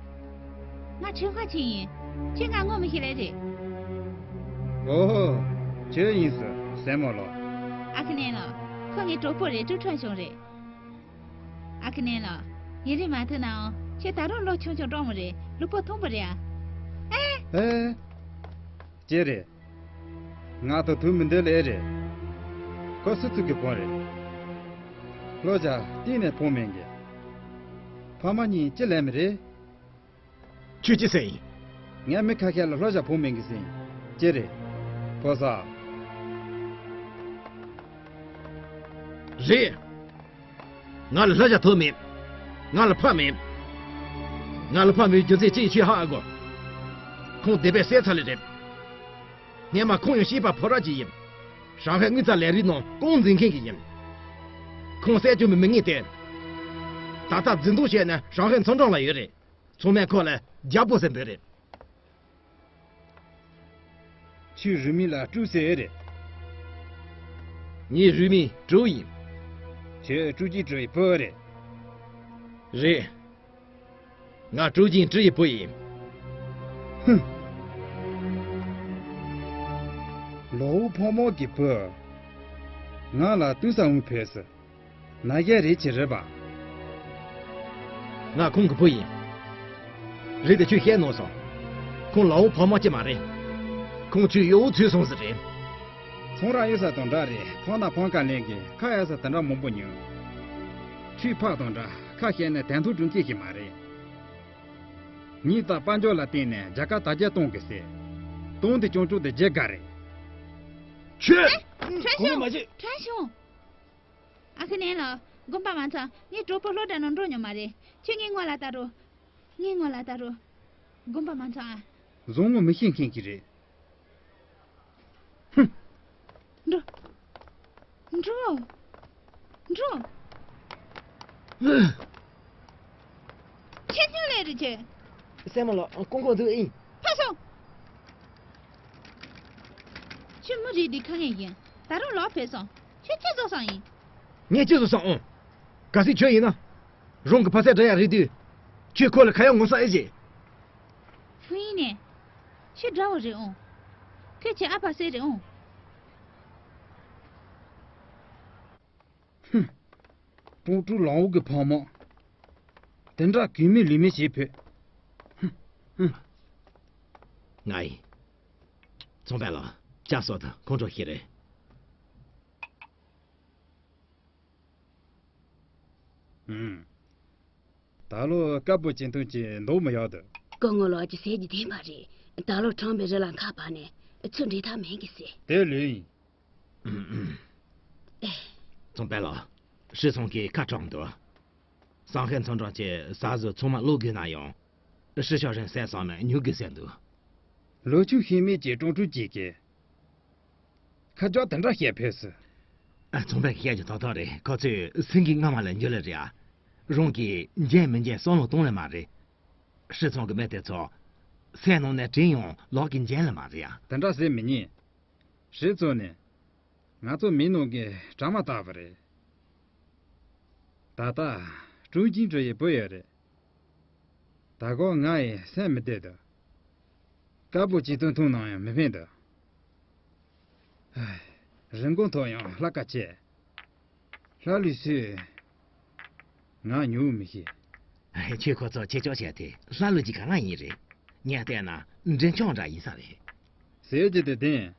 ང་ཁྲིན་ཧྭ་ཆིང་ཡིན། ཁྱོད་ང་ངོ་མི་ཤེས་ལེ་རེད། ཨོ་ཧོ། ཁྱོད་ཡིན་ཟེར་སྲས་མོ་ལགས། ཨ་ཁུ་ལན་ལགས། ཁོ་ངའི་གྲོགས་པོ་རེད། ཀྲུའུ་ཁྲོན་ཞང་རེད། ཨ་ཁུ་ལན་ལགས། ཡུན་རིང་མ་ཐུག་ནའང་ཁྱོད་ད་རུང་ལོ་ཆུང་ཆུང་འགྲོགས་མོ་རེད། ལུས་པོ་ཐང་པོ་རེད་ཨ། ཨེ། ཨེ། ཅི་རེད། ང་དང་ཐུག་མི་འདོད་ལེ་རེད། ཁོ་སུ་ཚུགས་ཀྱི་ཕོན་རེད། ལྷོ་བྱ་གཏིང་ནས་ཕོན་མེད་གི། ཕ་མ་གཉིས་ཅི་ལས་མི་རེད། ཁྱོད་ཅི་ཟེར་ཡིན། ངས་མི་ཁ་ཤས་ལ་ལྷོ་བྱ་ཕོན་མེད་གི་ཟིན། ཅི་རེད། ཕོ་ས། རེད། ང་ལ་ལྷ་བྱ་ཐོབ་མེད། ང་ལ་ཕ་མེད། ང་ལ་ཕ་མེད་རྒྱུ་མཚན་ཅི་ཡིན་ཁྱོད་ཧ་ཨ་གོ། ཁོང་སྡེ་པས་བསད་ཚར་ལེ་རེད། སྔས་མ་ཁོང་ཡང་སྐྱེས་པ་ཕོ་ར་ཅིག་ཡིན། ཧྲང་ཧའེ་དངུལ་རྩ་ལས་རིགས་ནང་རྐང་འཛིན་མཁན་གྱི་ཡིན། ཁོང་བསད་རྒྱུ་མི་མི་ངེས་ཏེ། ད་ལྟ་འཛིན་བཟུང་བྱས་ནས་ཧྲང་ཧའེ་ཚོང་གྲོང་ལ་ཡོད་རེད། ཚང་མས་ཁོ་ལ་རྒྱལ་པོ་ཟེར་འབོད་རེད། ཁྱོད་རུས་མིང་ལ་ཀྲུའུ་ཟེར་ཨེ་རེད། ངའི་རུས་མིང་ཀྲུའུ་ཡིན། ཁྱོད་ཀྲུའུ་ཅིན་ཀྲི་ཡི་བུ་ཨེ་རེད། རེད། ང་ཀྲུའུ་ཅིན་ཀྲི་ཡི་བུ་ཡིན། ཧུམ། ལའོ་ཕོ་མོ་གི་བུ། ང་ལ་ཏུའུ་ས་འུ་ཕེ་སི། ན་རྒྱ་རེད་ཅི་རེད་པ། ང་ཁོང་གི་བུ་ཡིན། རེད་དེ་ཁྱོད་བཤད་ནོར་སོང་། ཁོང་ལའོ་ཕོ་མོ་ཅི་མ་རེད། ཁོང་ཁྱོད་གཡོག་ཚུད་སོང་ཟིག་རེད། ཚོང་ར་གཡུག་ས་དང་འདྲ་རེད། ཕང་ན་ཕང་ཀ་ལེན་གི་ཁ་གཡར་ས་དེ་འདྲ་མང་པོ་ཉོས། ཁྱོད་ཕག་དང་འདྲ་ཁ་བཤད་ན་དན་ཐོག་སྒྲུང་སྐྱེ་ཞིག་མ་རེད། ངས་ད་དཔལ་འབྱོར་ལ་བརྟེན་ནས་རྒྱལ་ཁབ་དར་རྒྱས་གཏོང་གི་ཟེར། གཏོང་དེ་སྐྱོང་ཆོག་དེ་བརྗེད་དགའ་རེད། ཁྱོད། ཨེ། ཁྲན་ཤང་། ཁོང་མ་བྱེད། ཁྲན་ཤང་། ཨ་ཁུ་ནན་ལགས། དགོན་པ་མ་ཚང་ངའི་གྲོགས་པོ་སློབ་གྲྭ་ནང་འགྲོ་མྱོང་མ་རེད། ཁྱོད་ངའི་ངོ་ལ་ལྟ་རོགས། ངའི་ངོ་ལ་ལྟ་རོགས། དགོན་པ་མ་ཚང་ཨ། བཟང་ངོ་མི་ཤེས་མཁན་གྱི་རེད། ཧུམ། འགྲོ། འགྲོ། འགྲོ། ཁྱེད་ཉུང་ལས་རེད་ཁྱེད། སྲས་མོ་ལགས། ཀོང་ཀོང་འདུག་ཨིན། ཕར་སོང་། ཁྱོད་མི་རིགས་འདི་ཁ་ངན་ཡིན། ད་རུང་ལོག་ཕེབས་སོང་། ཁྱོད་ཅི་བཟོ་སོང་ཡིན། ངས་ཅི་བཟོ་སོང་ཨང་། གལ་སྲིད་ཁྱོད་ཡིན་ན། རང་གི་ཕ་སྲས་འདྲ་ཡག་རེད་དུས། ཁྱོད་ཁོ་ལ་ཁ་ཡག་ངོ་ས་ཨེ་བྱེད། ཧྥུ་ཡིན་ནས། ཁྱོད་དགྲ་བོ་རེད་ཨང་། ཁོས་ཁྱེད་ཨ་ཕ་བསད་རེད་ཨང་། ཧུམ། ཀྲུང་ཀྲུང་ལའོ་གི་ཕ་མ། དེ་འདྲ་གུས་མེད་ལུས་མེད་བྱེད་ཕོད། ཧུམ། ཧུམ། ང་ཡིན། ཚོང་པ་ལགས། ལྕགས་སོགས་དང་ཁོང་ཁྲོ་ཞིག་རེད། ཧུམ། ད་ལོ་དཀར་པོ་སྤྱི་མཐུན་གྱི་མདོག་མི་ཡག་འདུག་སྐུ་ངོ་ལགས་ཀྱི་ཟས་ཀྱི་བདེན་པ་རེད། ད་ལོ་ཁྲང་པའི་རི་ལ་མཁར་བབས་ནས་ཚུར་འདྲེ་ཐག་མེད་གི་ཟེར། དེ་ལོས་ཡིན། ཚོང་པ་ལགས། ཧྲི་ཚང་གིས་ཁ་དྲངས་འདུག་སང་ཧེ་ཚོང་གྲོང་གི་ཟ་ཟུར་ཚང་མ་སློག་དགོས་ན་ཡང་། ཧྲི་ཤོ་རེན་སེམས་བསམ་ན་ཉོ་དགོས་ཟེར་འདུག་ལོ་ཆུང་ཤེས་མེད་ཀྱི་ཀྲུང་ཀྲུང་གཅིག་གིས། ཁ་བྱང་དེ་འདྲ་བཤད་ཕོད་སྲིད། ཨ། ཚོང་པས་བཤད་རྒྱུ་ཐོག་ཐོག་རེད། ཁོ་ཚོས་སེང་གེ་རྔ་མ་ལ་འགྱུར་ལེ་རེད་ཨ། རང་གིས་འཇལ་མི་འཇལ་བསམ་བློ་གཏོང་ལེ་མ་རེད། ཧྲི་ཚང་གི་མི་དེ་ཚོ། སེམས་ནང་ནས་དྲན་ཡང་ལག་གིས་འཇལ་ལེ་མ་རེད་ཨ། དེ་འདྲ་ཟེར་མི་ཉན། ཧྲི་ཚང་ནས། ང་ཚོ་མི་ནང་གི་གྲ་མ་དག་པ་རེད། ད་ལྟ་ཀྲུང་ཅིན་ཀྲི་ཡི་བུ་ཡོད་རེད། ད་གོ་ང་ཡི་སེམས་མི་བདེ་འདུག་དཀར་པོ་ཅིག་སྟོན་ཐུང་ནང་ཡང་མི་ཕན་འདུག་ཨ། རིན་གོང་མཐོ་ཡང་ལྷག་ཁ་ཆེ། ལྷ་ལུས་སུས་ང་ཉུང་མི་ཤེས། ཁྱོད་ཁོ་ཚོ་ཆེ་ཆོག་བྱས་ཏེ་ལྷ་ལུས་ཀྱི་ག་ལ་ཡིན་རེད། ངས་བལྟས་ན་མགྲིན་ཆུང་འདྲ་ཡིན་ས་རེད། ཟེར་རྒྱུ་དེ་བདེན།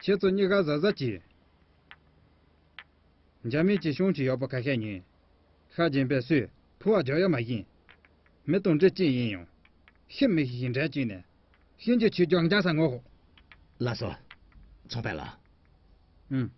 ཁྱེད་ཚོ་གཉིས་ཀ་གཟབ་གཟབ་གྱིས། འཇར་མན་གྱི་གཞུང་གི་ཡག་པོ་ཁ་ཤས་ཉོས། ཤ་རྒྱན་པའི་སུས་ཕུ་བ་རྒྱག་ཡ་མ་ཡིན། མི་དང་འདྲེ་ཅན་ཡིན་ཡང་། ཤི་མི་ཤི་ཞིག་འདྲ་བྱས་ནས། ཤིན་ཅི་ཆོས་རྒྱག་འཇག་ས་ངོ་ཧོ། ལགས་སོ། ཚོང་པ་ལགས། ཨུམ།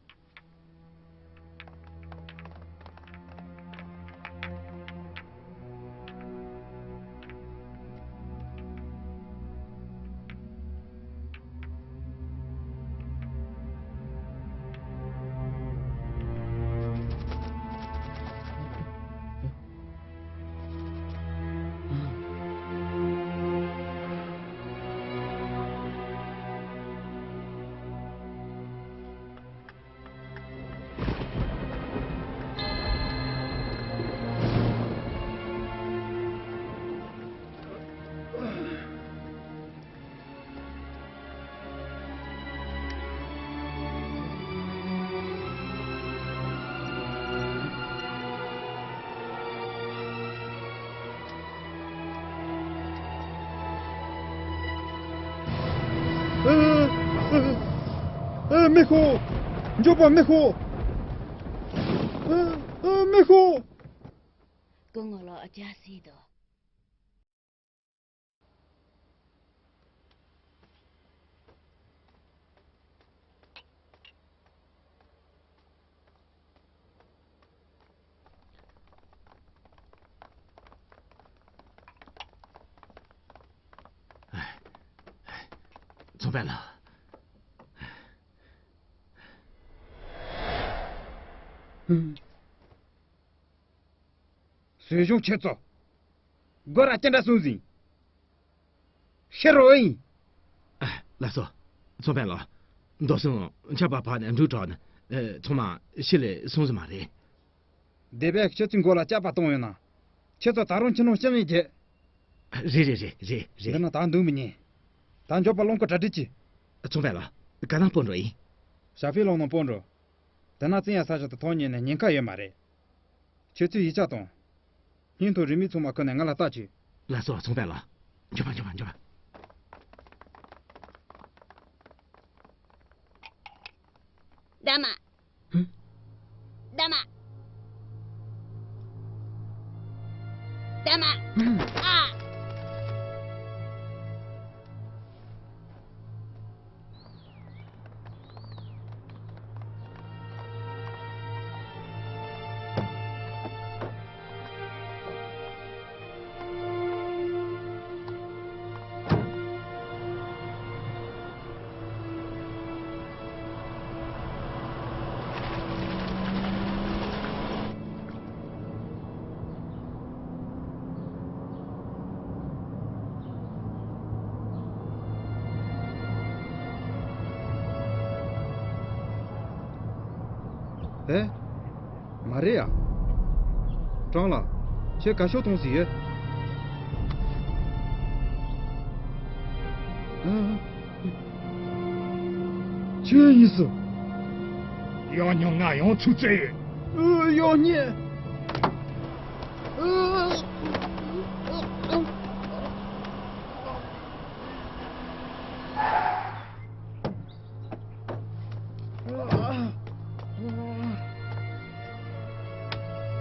ཨ། ཨ། ཨ། མི་ཤོག་མགྱོགས་པ་མི་ཤོག་ཨ། ཨ། མི་ཤོག་སྐུ་ངོ་ལགས། རྒྱལ་སྲིད་དོ། ཚོང་པ་ལགས། སུས་གཞུང་ཁྱེད་ཚོ། སྒོ་ར་ཅི་འདྲ་སོང་ཟིན། ཤི་རོ་ཡིན། ཨ། ལགས་སོ། ཚོང་པ་ལགས། མདོ་སོང་ཆར་པ་བབས་ནས་འབྲུག་གྲགས་ནས། ཨ། ཚང་མ་ཤི་ལས་སོང་ཟིན་མ་རེད། སྡེ་པས་ཁྱེད་ཚོའི་མགོ་ལ་སྐྱག་པ་གཏོང་ཡོད་ན། ཁྱེད་ཚོ་ད་རུང་ཕྱི་ནང་ཤི་མི་རྒྱལ། རེད་རེད་རེད་རེད་རེད། འདི་ན་ད་འདུག་མི་ཉན། ད་མགྱོགས་པ་རླངས་འཁོར་གྲ་སྒྲིག་གྱིས། ཚོང་པ་ལགས། ག་ན་སྤོ་འགྲོ་ཡིན། ཞྭ་ཕུའི་གླང་ནང་སྤོ་འགྲོ། དེ་ན་བཙན་ཡ་ས་ཞིག་ཏུ་ཐོག་ཉལ་ནས་ཉེན་ཁ་ཡོད་མ་རེད། ཁྱེད་ཚོས་ཡིག་ཆ་དང་། སྙིང་དང་རུས་མིག་ཚང་མ་ཁུར་ནས་ང་ལ་ལྟ་བྱོས། ལགས་སོ། ཚོང་པ་ལགས། མགྱོགས་པ་མགྱོགས་པ་མགྱོགས་པ། ད་མ། ད་མ། ད་མ། ཨ། ཨེ། མ་རེད་ཡ། ཀྲང་ལགས། ཁྱེད་ག་ཤོག་གཏོང་ཟིག་ཡོད། ཨ། ཁྱོད་ཡིན་སོ། ཡང་སྙིང་ང་ཡང་ཚུགས་ཚེ་ཡོད། ཨ། ཡང་སྙིང་། ཨ།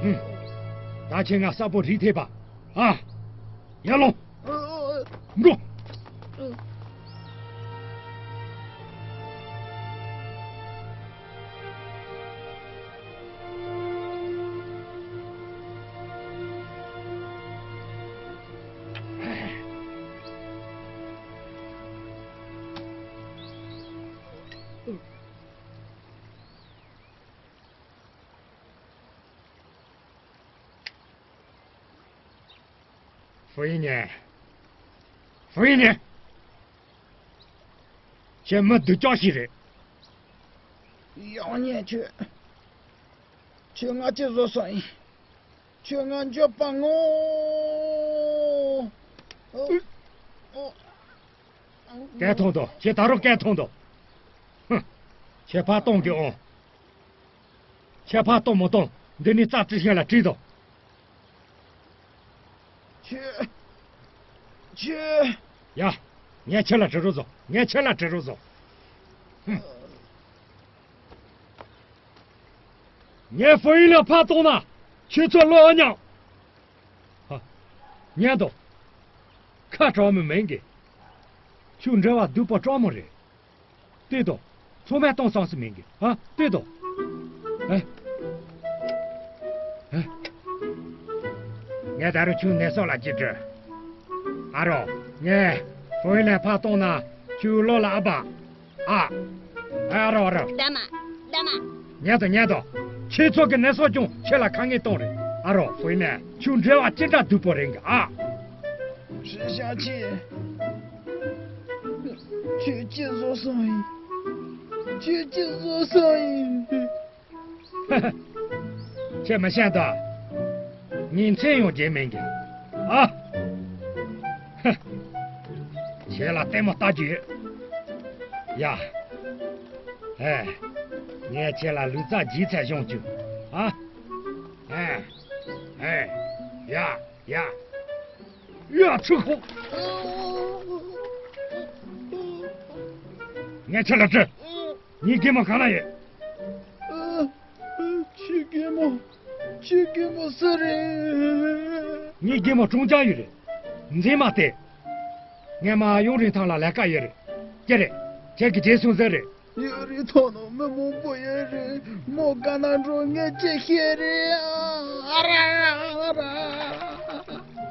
ཧུམ། ད་ཁྱེད་ང་གསལ་པོ་རིག་ཐེབས་པ། ཨ། ཡར་ལོངས། འགྲོ། ཧྥུ་ཡིན་ཉེ། ཧྥུ་ཡིན་ཉེ། ཁྱེད་མི་སྡུག་ཅག་ཞིག་རེད། ཡང་ཉན་ཁྱོད། ཁྱོད་ང་ཅི་བཟོ་སོང་ཡིན། ཁྱོད་ང་འགྱོད་པ་ངོ་། སྐད་ཐོང་དོ། ཁྱེད་ད་རུང་སྐད་ཐོང་དོ། ཧུམ། ཁྱེད་ཕར་གཏོང་གི་ཨོང་། ཁྱེད་ཕར་གཏོང་མ་གཏོང་འདི་ནི་རྩ་བྲིས་ཤིང་ལ་བྲིས་དོ། ཁྱོད། ཁྱོད། ཡ། ངས་ཁྱེད་ལ་དྲི་རོགས་བཟོ། ངས་ཁྱེད་ལ་དྲི་རོགས་བཟོ། ཧུམ། ངས་ཧྥུ་ཡིན་ལ་ཕར་གཏོང་ན་ཁྱེད་ཚོ་བློ་ཨ་མྱང་། ཧ། ཉན་དོ། ཁ་གྲག་མི་མིན་གི། ཁྱོད་འབྲེལ་བ་སྡུག་པོ་སྤྲང་མོ་རེད། ལྟོས་དང་། ཚང་མས་གཏོང་བསམ་སྲིད་མིན་གི། ཨ། ལྟོས་དང་། ཨ། ཨ། ངས་ད་རུང་ཁྱོད་ནད་སོགས་ལ་ཅི་དྲི། ཨ་རོ། ངས་ཧྥུ་ཡིན་ལ་ཕར་གཏོང་ན་ཁྱོད་བློ་ལ་ཨ་བ། ཨ། ཨ་རོ་ཨ་རོ། ད་མ། ད་མ། ཉན་དང་ཉན་དང་། ཁྱེད་ཚོ་གི་ནད་སོགས་ཀྱང་ཁྱེད་ལ་ཁ་ངན་གཏོང་རེད། ཨ་རོ་ཧྥུ་ཡིན་ལ། ཁྱོད་འབྲེལ་བ་ཅི་འདྲ་སྡུག་པོ་རེད་གི། ཨ། ཧྲི་ཤང་ཆི། ཁྱོད་ཅི་བཟོ་སོང་ཡིན། ཁྱོད་ཅི་བཟོ་སོང་ཡིན། ཁྱེད་མི་ཤེས་དོ། ཉིན་མཚན་ཡང་བརྗེད་མེད་གི། ཨ། ཁྱེད་ལ་ལྟད་མོ་ལྟ་རྒྱུ་ཡོད། ཡ། ཨེ། ངས་ཁྱེད་ལ་ལུས་རྩལ་ལྗིད་ཚད་སྦྱོང་རྒྱུ། ཨ། ཨེ། ཨེ། ཡ། ཡ། ཡ། ཚུར་ཁོ། ངས་ཁྱེད་ལ་དྲི། ངའི་རྒན་མོ་གང་ན་ཡོད། ཨ། ཨ། ཁྱེད་རྒན་མོ། ཁྱེད་རྒན་མོ་སུ་རེད། ངའི་རྒན་མོ་གྲོང་འཇག་ཡོད་རེད། མཛེས་མ་སྟེ། ངས་མ་ཡུན་རིང་ཐང་ལ་ལས་ཀ་ཡོད་རེད། ཀྱེ་རེད། ཁྱེད་ཀྱི་རྗེས་སུ་འཛིན་རེད། ཡུན་རིང་ཐང་ནང་མི་མང་པོ་ཡོད་རེད། མོ་ག་ན་འགྲོ་ངས་ཅི་ཤེས་རེད། ཨ་ར་ཨ་ར་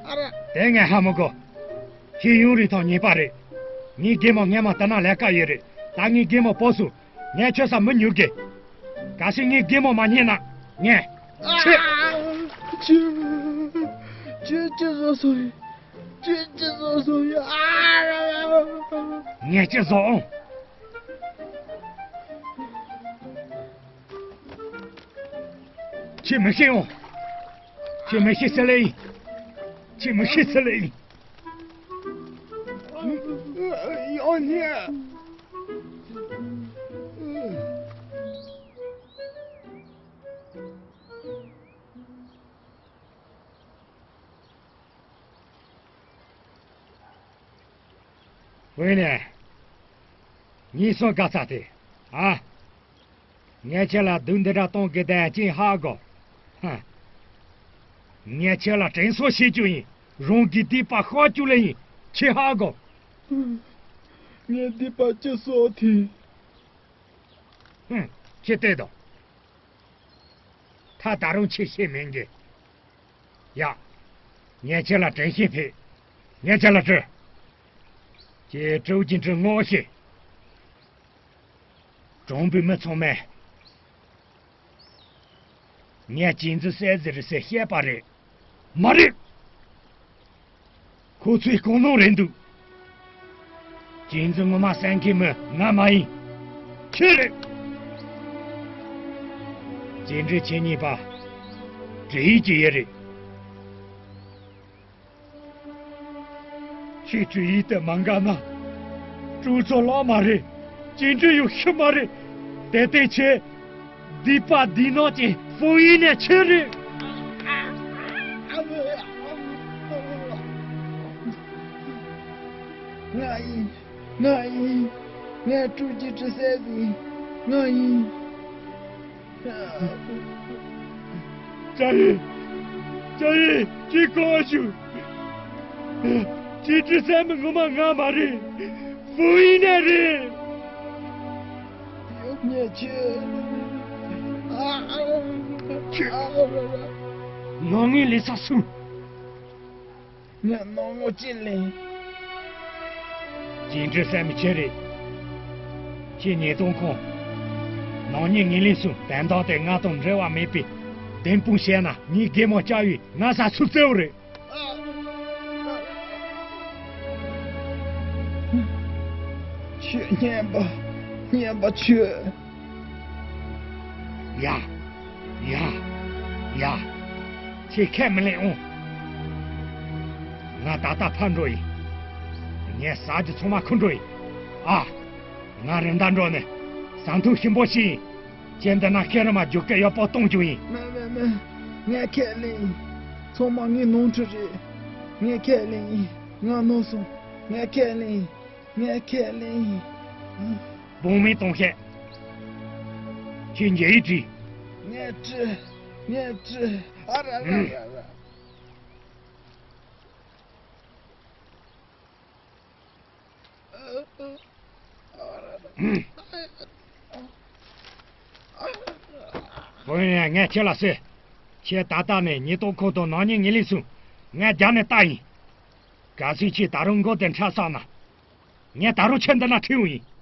ཨ་ར། དེ་ངས་ཧ་མི་གོ། ཁྱེད་ཡུན་རིང་ཐང་ཉེས་པ་རེད། ངའི་རྒན་མོ་སྔས་མ་དེ་ན་ལས་ཀ་ཡོད་རེད། ད་ངའི་རྒན་མོ་བོས་སོང་། ངས་ཁྱོད་ས་མི་ཉུག་གི། གལ་སྲིད་ངའི་རྒན་མོ་མ་རྙེད་ན། ངས། ཁྱོད། ཁྱོད། ཁྱོད་ཅི་བཟོ་སོང་ཡིན། ཁྱོད་ཅི་བཟོ་སོང་ཡིན། ཨ། ངས་ཅི་བཟོ་འོང་། ཁྱོད་མི་ཤེས་འོང་། ཁྱོད་མི་ཤེས་ཟེར་ལེ་ཡིན། ཁྱོད་མི་ཤེས་ཟེར་ལེ་ཡིན། ཡང་ནས། ཝེ་ནེ། ངའི་སོ་དགའ་ཚ་དེ། ཨ། ངས་ཁྱེད་ལ་སྡུག་འདི་འདྲ་གཏོང་གི་བསྡད་ཅིང་ཧ་གོ། ཧ། ངས་ཁྱེད་ལ་དྲན་གསོ་བྱེད་རྒྱུ་ཡིན། རང་གི་སྡིག་པ་བཤགས་རྒྱུ་ལས་ཡིན། ཁྱེད་ཧ་གོ། ངས་སྡིག་པ་ཅི་བསགས་ཐལ། ཧུམ། ཁྱེད་བལྟས་དང་། ད་ད་རུང་ཁྱེད་ཤེས་མེད་གི། ཡ། ངས་ཁྱེད་ལ་དྲན་ཤེས་ཕེབས། ངས་ཁྱེད་ལ་དྲི། ཁྱེད་ཀྲོའུ་ཅིན་ཀྲི་ངོ་ཤེས། གྲོང་པའི་མི་ཚང་མས། ངས་ཅིན་ཙི་སྲས་ཟིག་རེད་ཟེར་བཤད་པ་རེད། མ་རེད། ཁོ་ཚོའི་ལྐོག་ནོར་རེད་འདུག་ཅིན་ཙི་ངོ་མ་གསན་མཁན་མི་ང་མ་ཡིན། ཁྱེད་རེད། ཅིན་ཀྲི་ཁྱེད་གཉིས་པ། འདྲེ་ཡིས་ཀྱི་ཡོད་རེད། ཁྱེད་ཀྲུའུ་ཡིས་དེ་མ་འགལ་ན། ཀྲུའུ་ཚོ་ལོག་མ་རེད། ཅིན་ཀྲི་ཡོད་ཤི་མ་རེད། དེ་ལྟས་ཆེ། སྡིག་པ་སྡིག་ནག་ཅན་ཧྥུ་ཡིན་ནས་ཆེ་རེད། ང་ཡིན། ང་ཡིན། ངས་ཀྲུའུ་ཅི་ཀྲི་སྲས་ཡིན། ང་ཡིན། ཅ་ཡི། ཅ་ཡི། ཅི་གོ་ཞུ། ཅི་ཀྲི་སྲས་མི་ངོ་མ་ང་མ་རེད། ཧྥུ་ཡིན་ནས་རེད། ཡོད་ཉེ་ཆེ། ཨ། ཨ། ཨ། ནང་ངའི་ལས་ས་སུ། ངས་ནང་ངོ་ཅི་ལེན། ཅིན་ཀྲི་སྲས་མི་ཁྱེད་རེད། ཁྱེད་ཉེས་རྡུང་ཁོང་། ནང་ཉེས་ངེས་ལེན་སོང་། དོན་དག་དེ་ང་དང་འབྲེལ་བ་མེད་པས། བདེན་དཔང་བཤད་ན་ངའི་རྒན་མོ་ལྕགས་ཡོས་ང་ས་ཚུར་བཙལ་བ་རེད། ཁྱོད་སྨྱོན་པ། སྨྱོན་པ་ཁྱོད། ཡ། ཡ། ཡ། ཁྱེད་ཁས་མི་ལེན་འོང་། ང་ད་ལྟ་ཕར་འགྲོ་ཡིན། ངས་ཟ་རྒྱུ་ཚང་མ་ཁུར་འགྲོ་ཡིན། ཨ། ང་རེ་འདའ་འགྲོ་ནས་ཟ་འཐུང་ཞིམ་པོ་ཞིག་ཡིན། ཁྱེད་འདི་ན་ཁེ་རི་མ་རྒྱུག་སྐད་ཡག་པོ་གཏོང་རྒྱུ་ཡིན། མེ་མེ་མེ། ངས་ཁས་ལེན་ཡིན། ཚང་མ་ངའི་ནོར་འཁྲུལ་རེད། ངས་ཁས་ལེན་ཡིན། ང་ནོར་སོང་། ངས་ཁས་ལེན་ཡིན། ངས་ཁས་ལེན་ཡིན། བུང་མའི་གཏོང་བཤད། ཁྱེད་འཇལ་ཡིག་བྲིས། ངས་བྲིས། ངས་བྲིས། ཨ་ར་ར་ར་ར། ཨོ་ཡ། ངས་ཁྱེད་ལ་ཟེར། ཁྱེད་ད་ལྟ་ནས་ཉེན་རྟོག་ཁང་དང་ནག་ཉེས་ངོས་ལེན་སོང་། ངས་རྒྱབ་ནས་ལྟ་ཡིན། གལ་སྲིད་ཁྱེད་ད་རུང་མགོ་དེ་འཕྲལ་སོང་ན། ངས་ད་རུང་ཁྱེད་འདི་ན་ཁྲིད་ཡོང་ཡིན།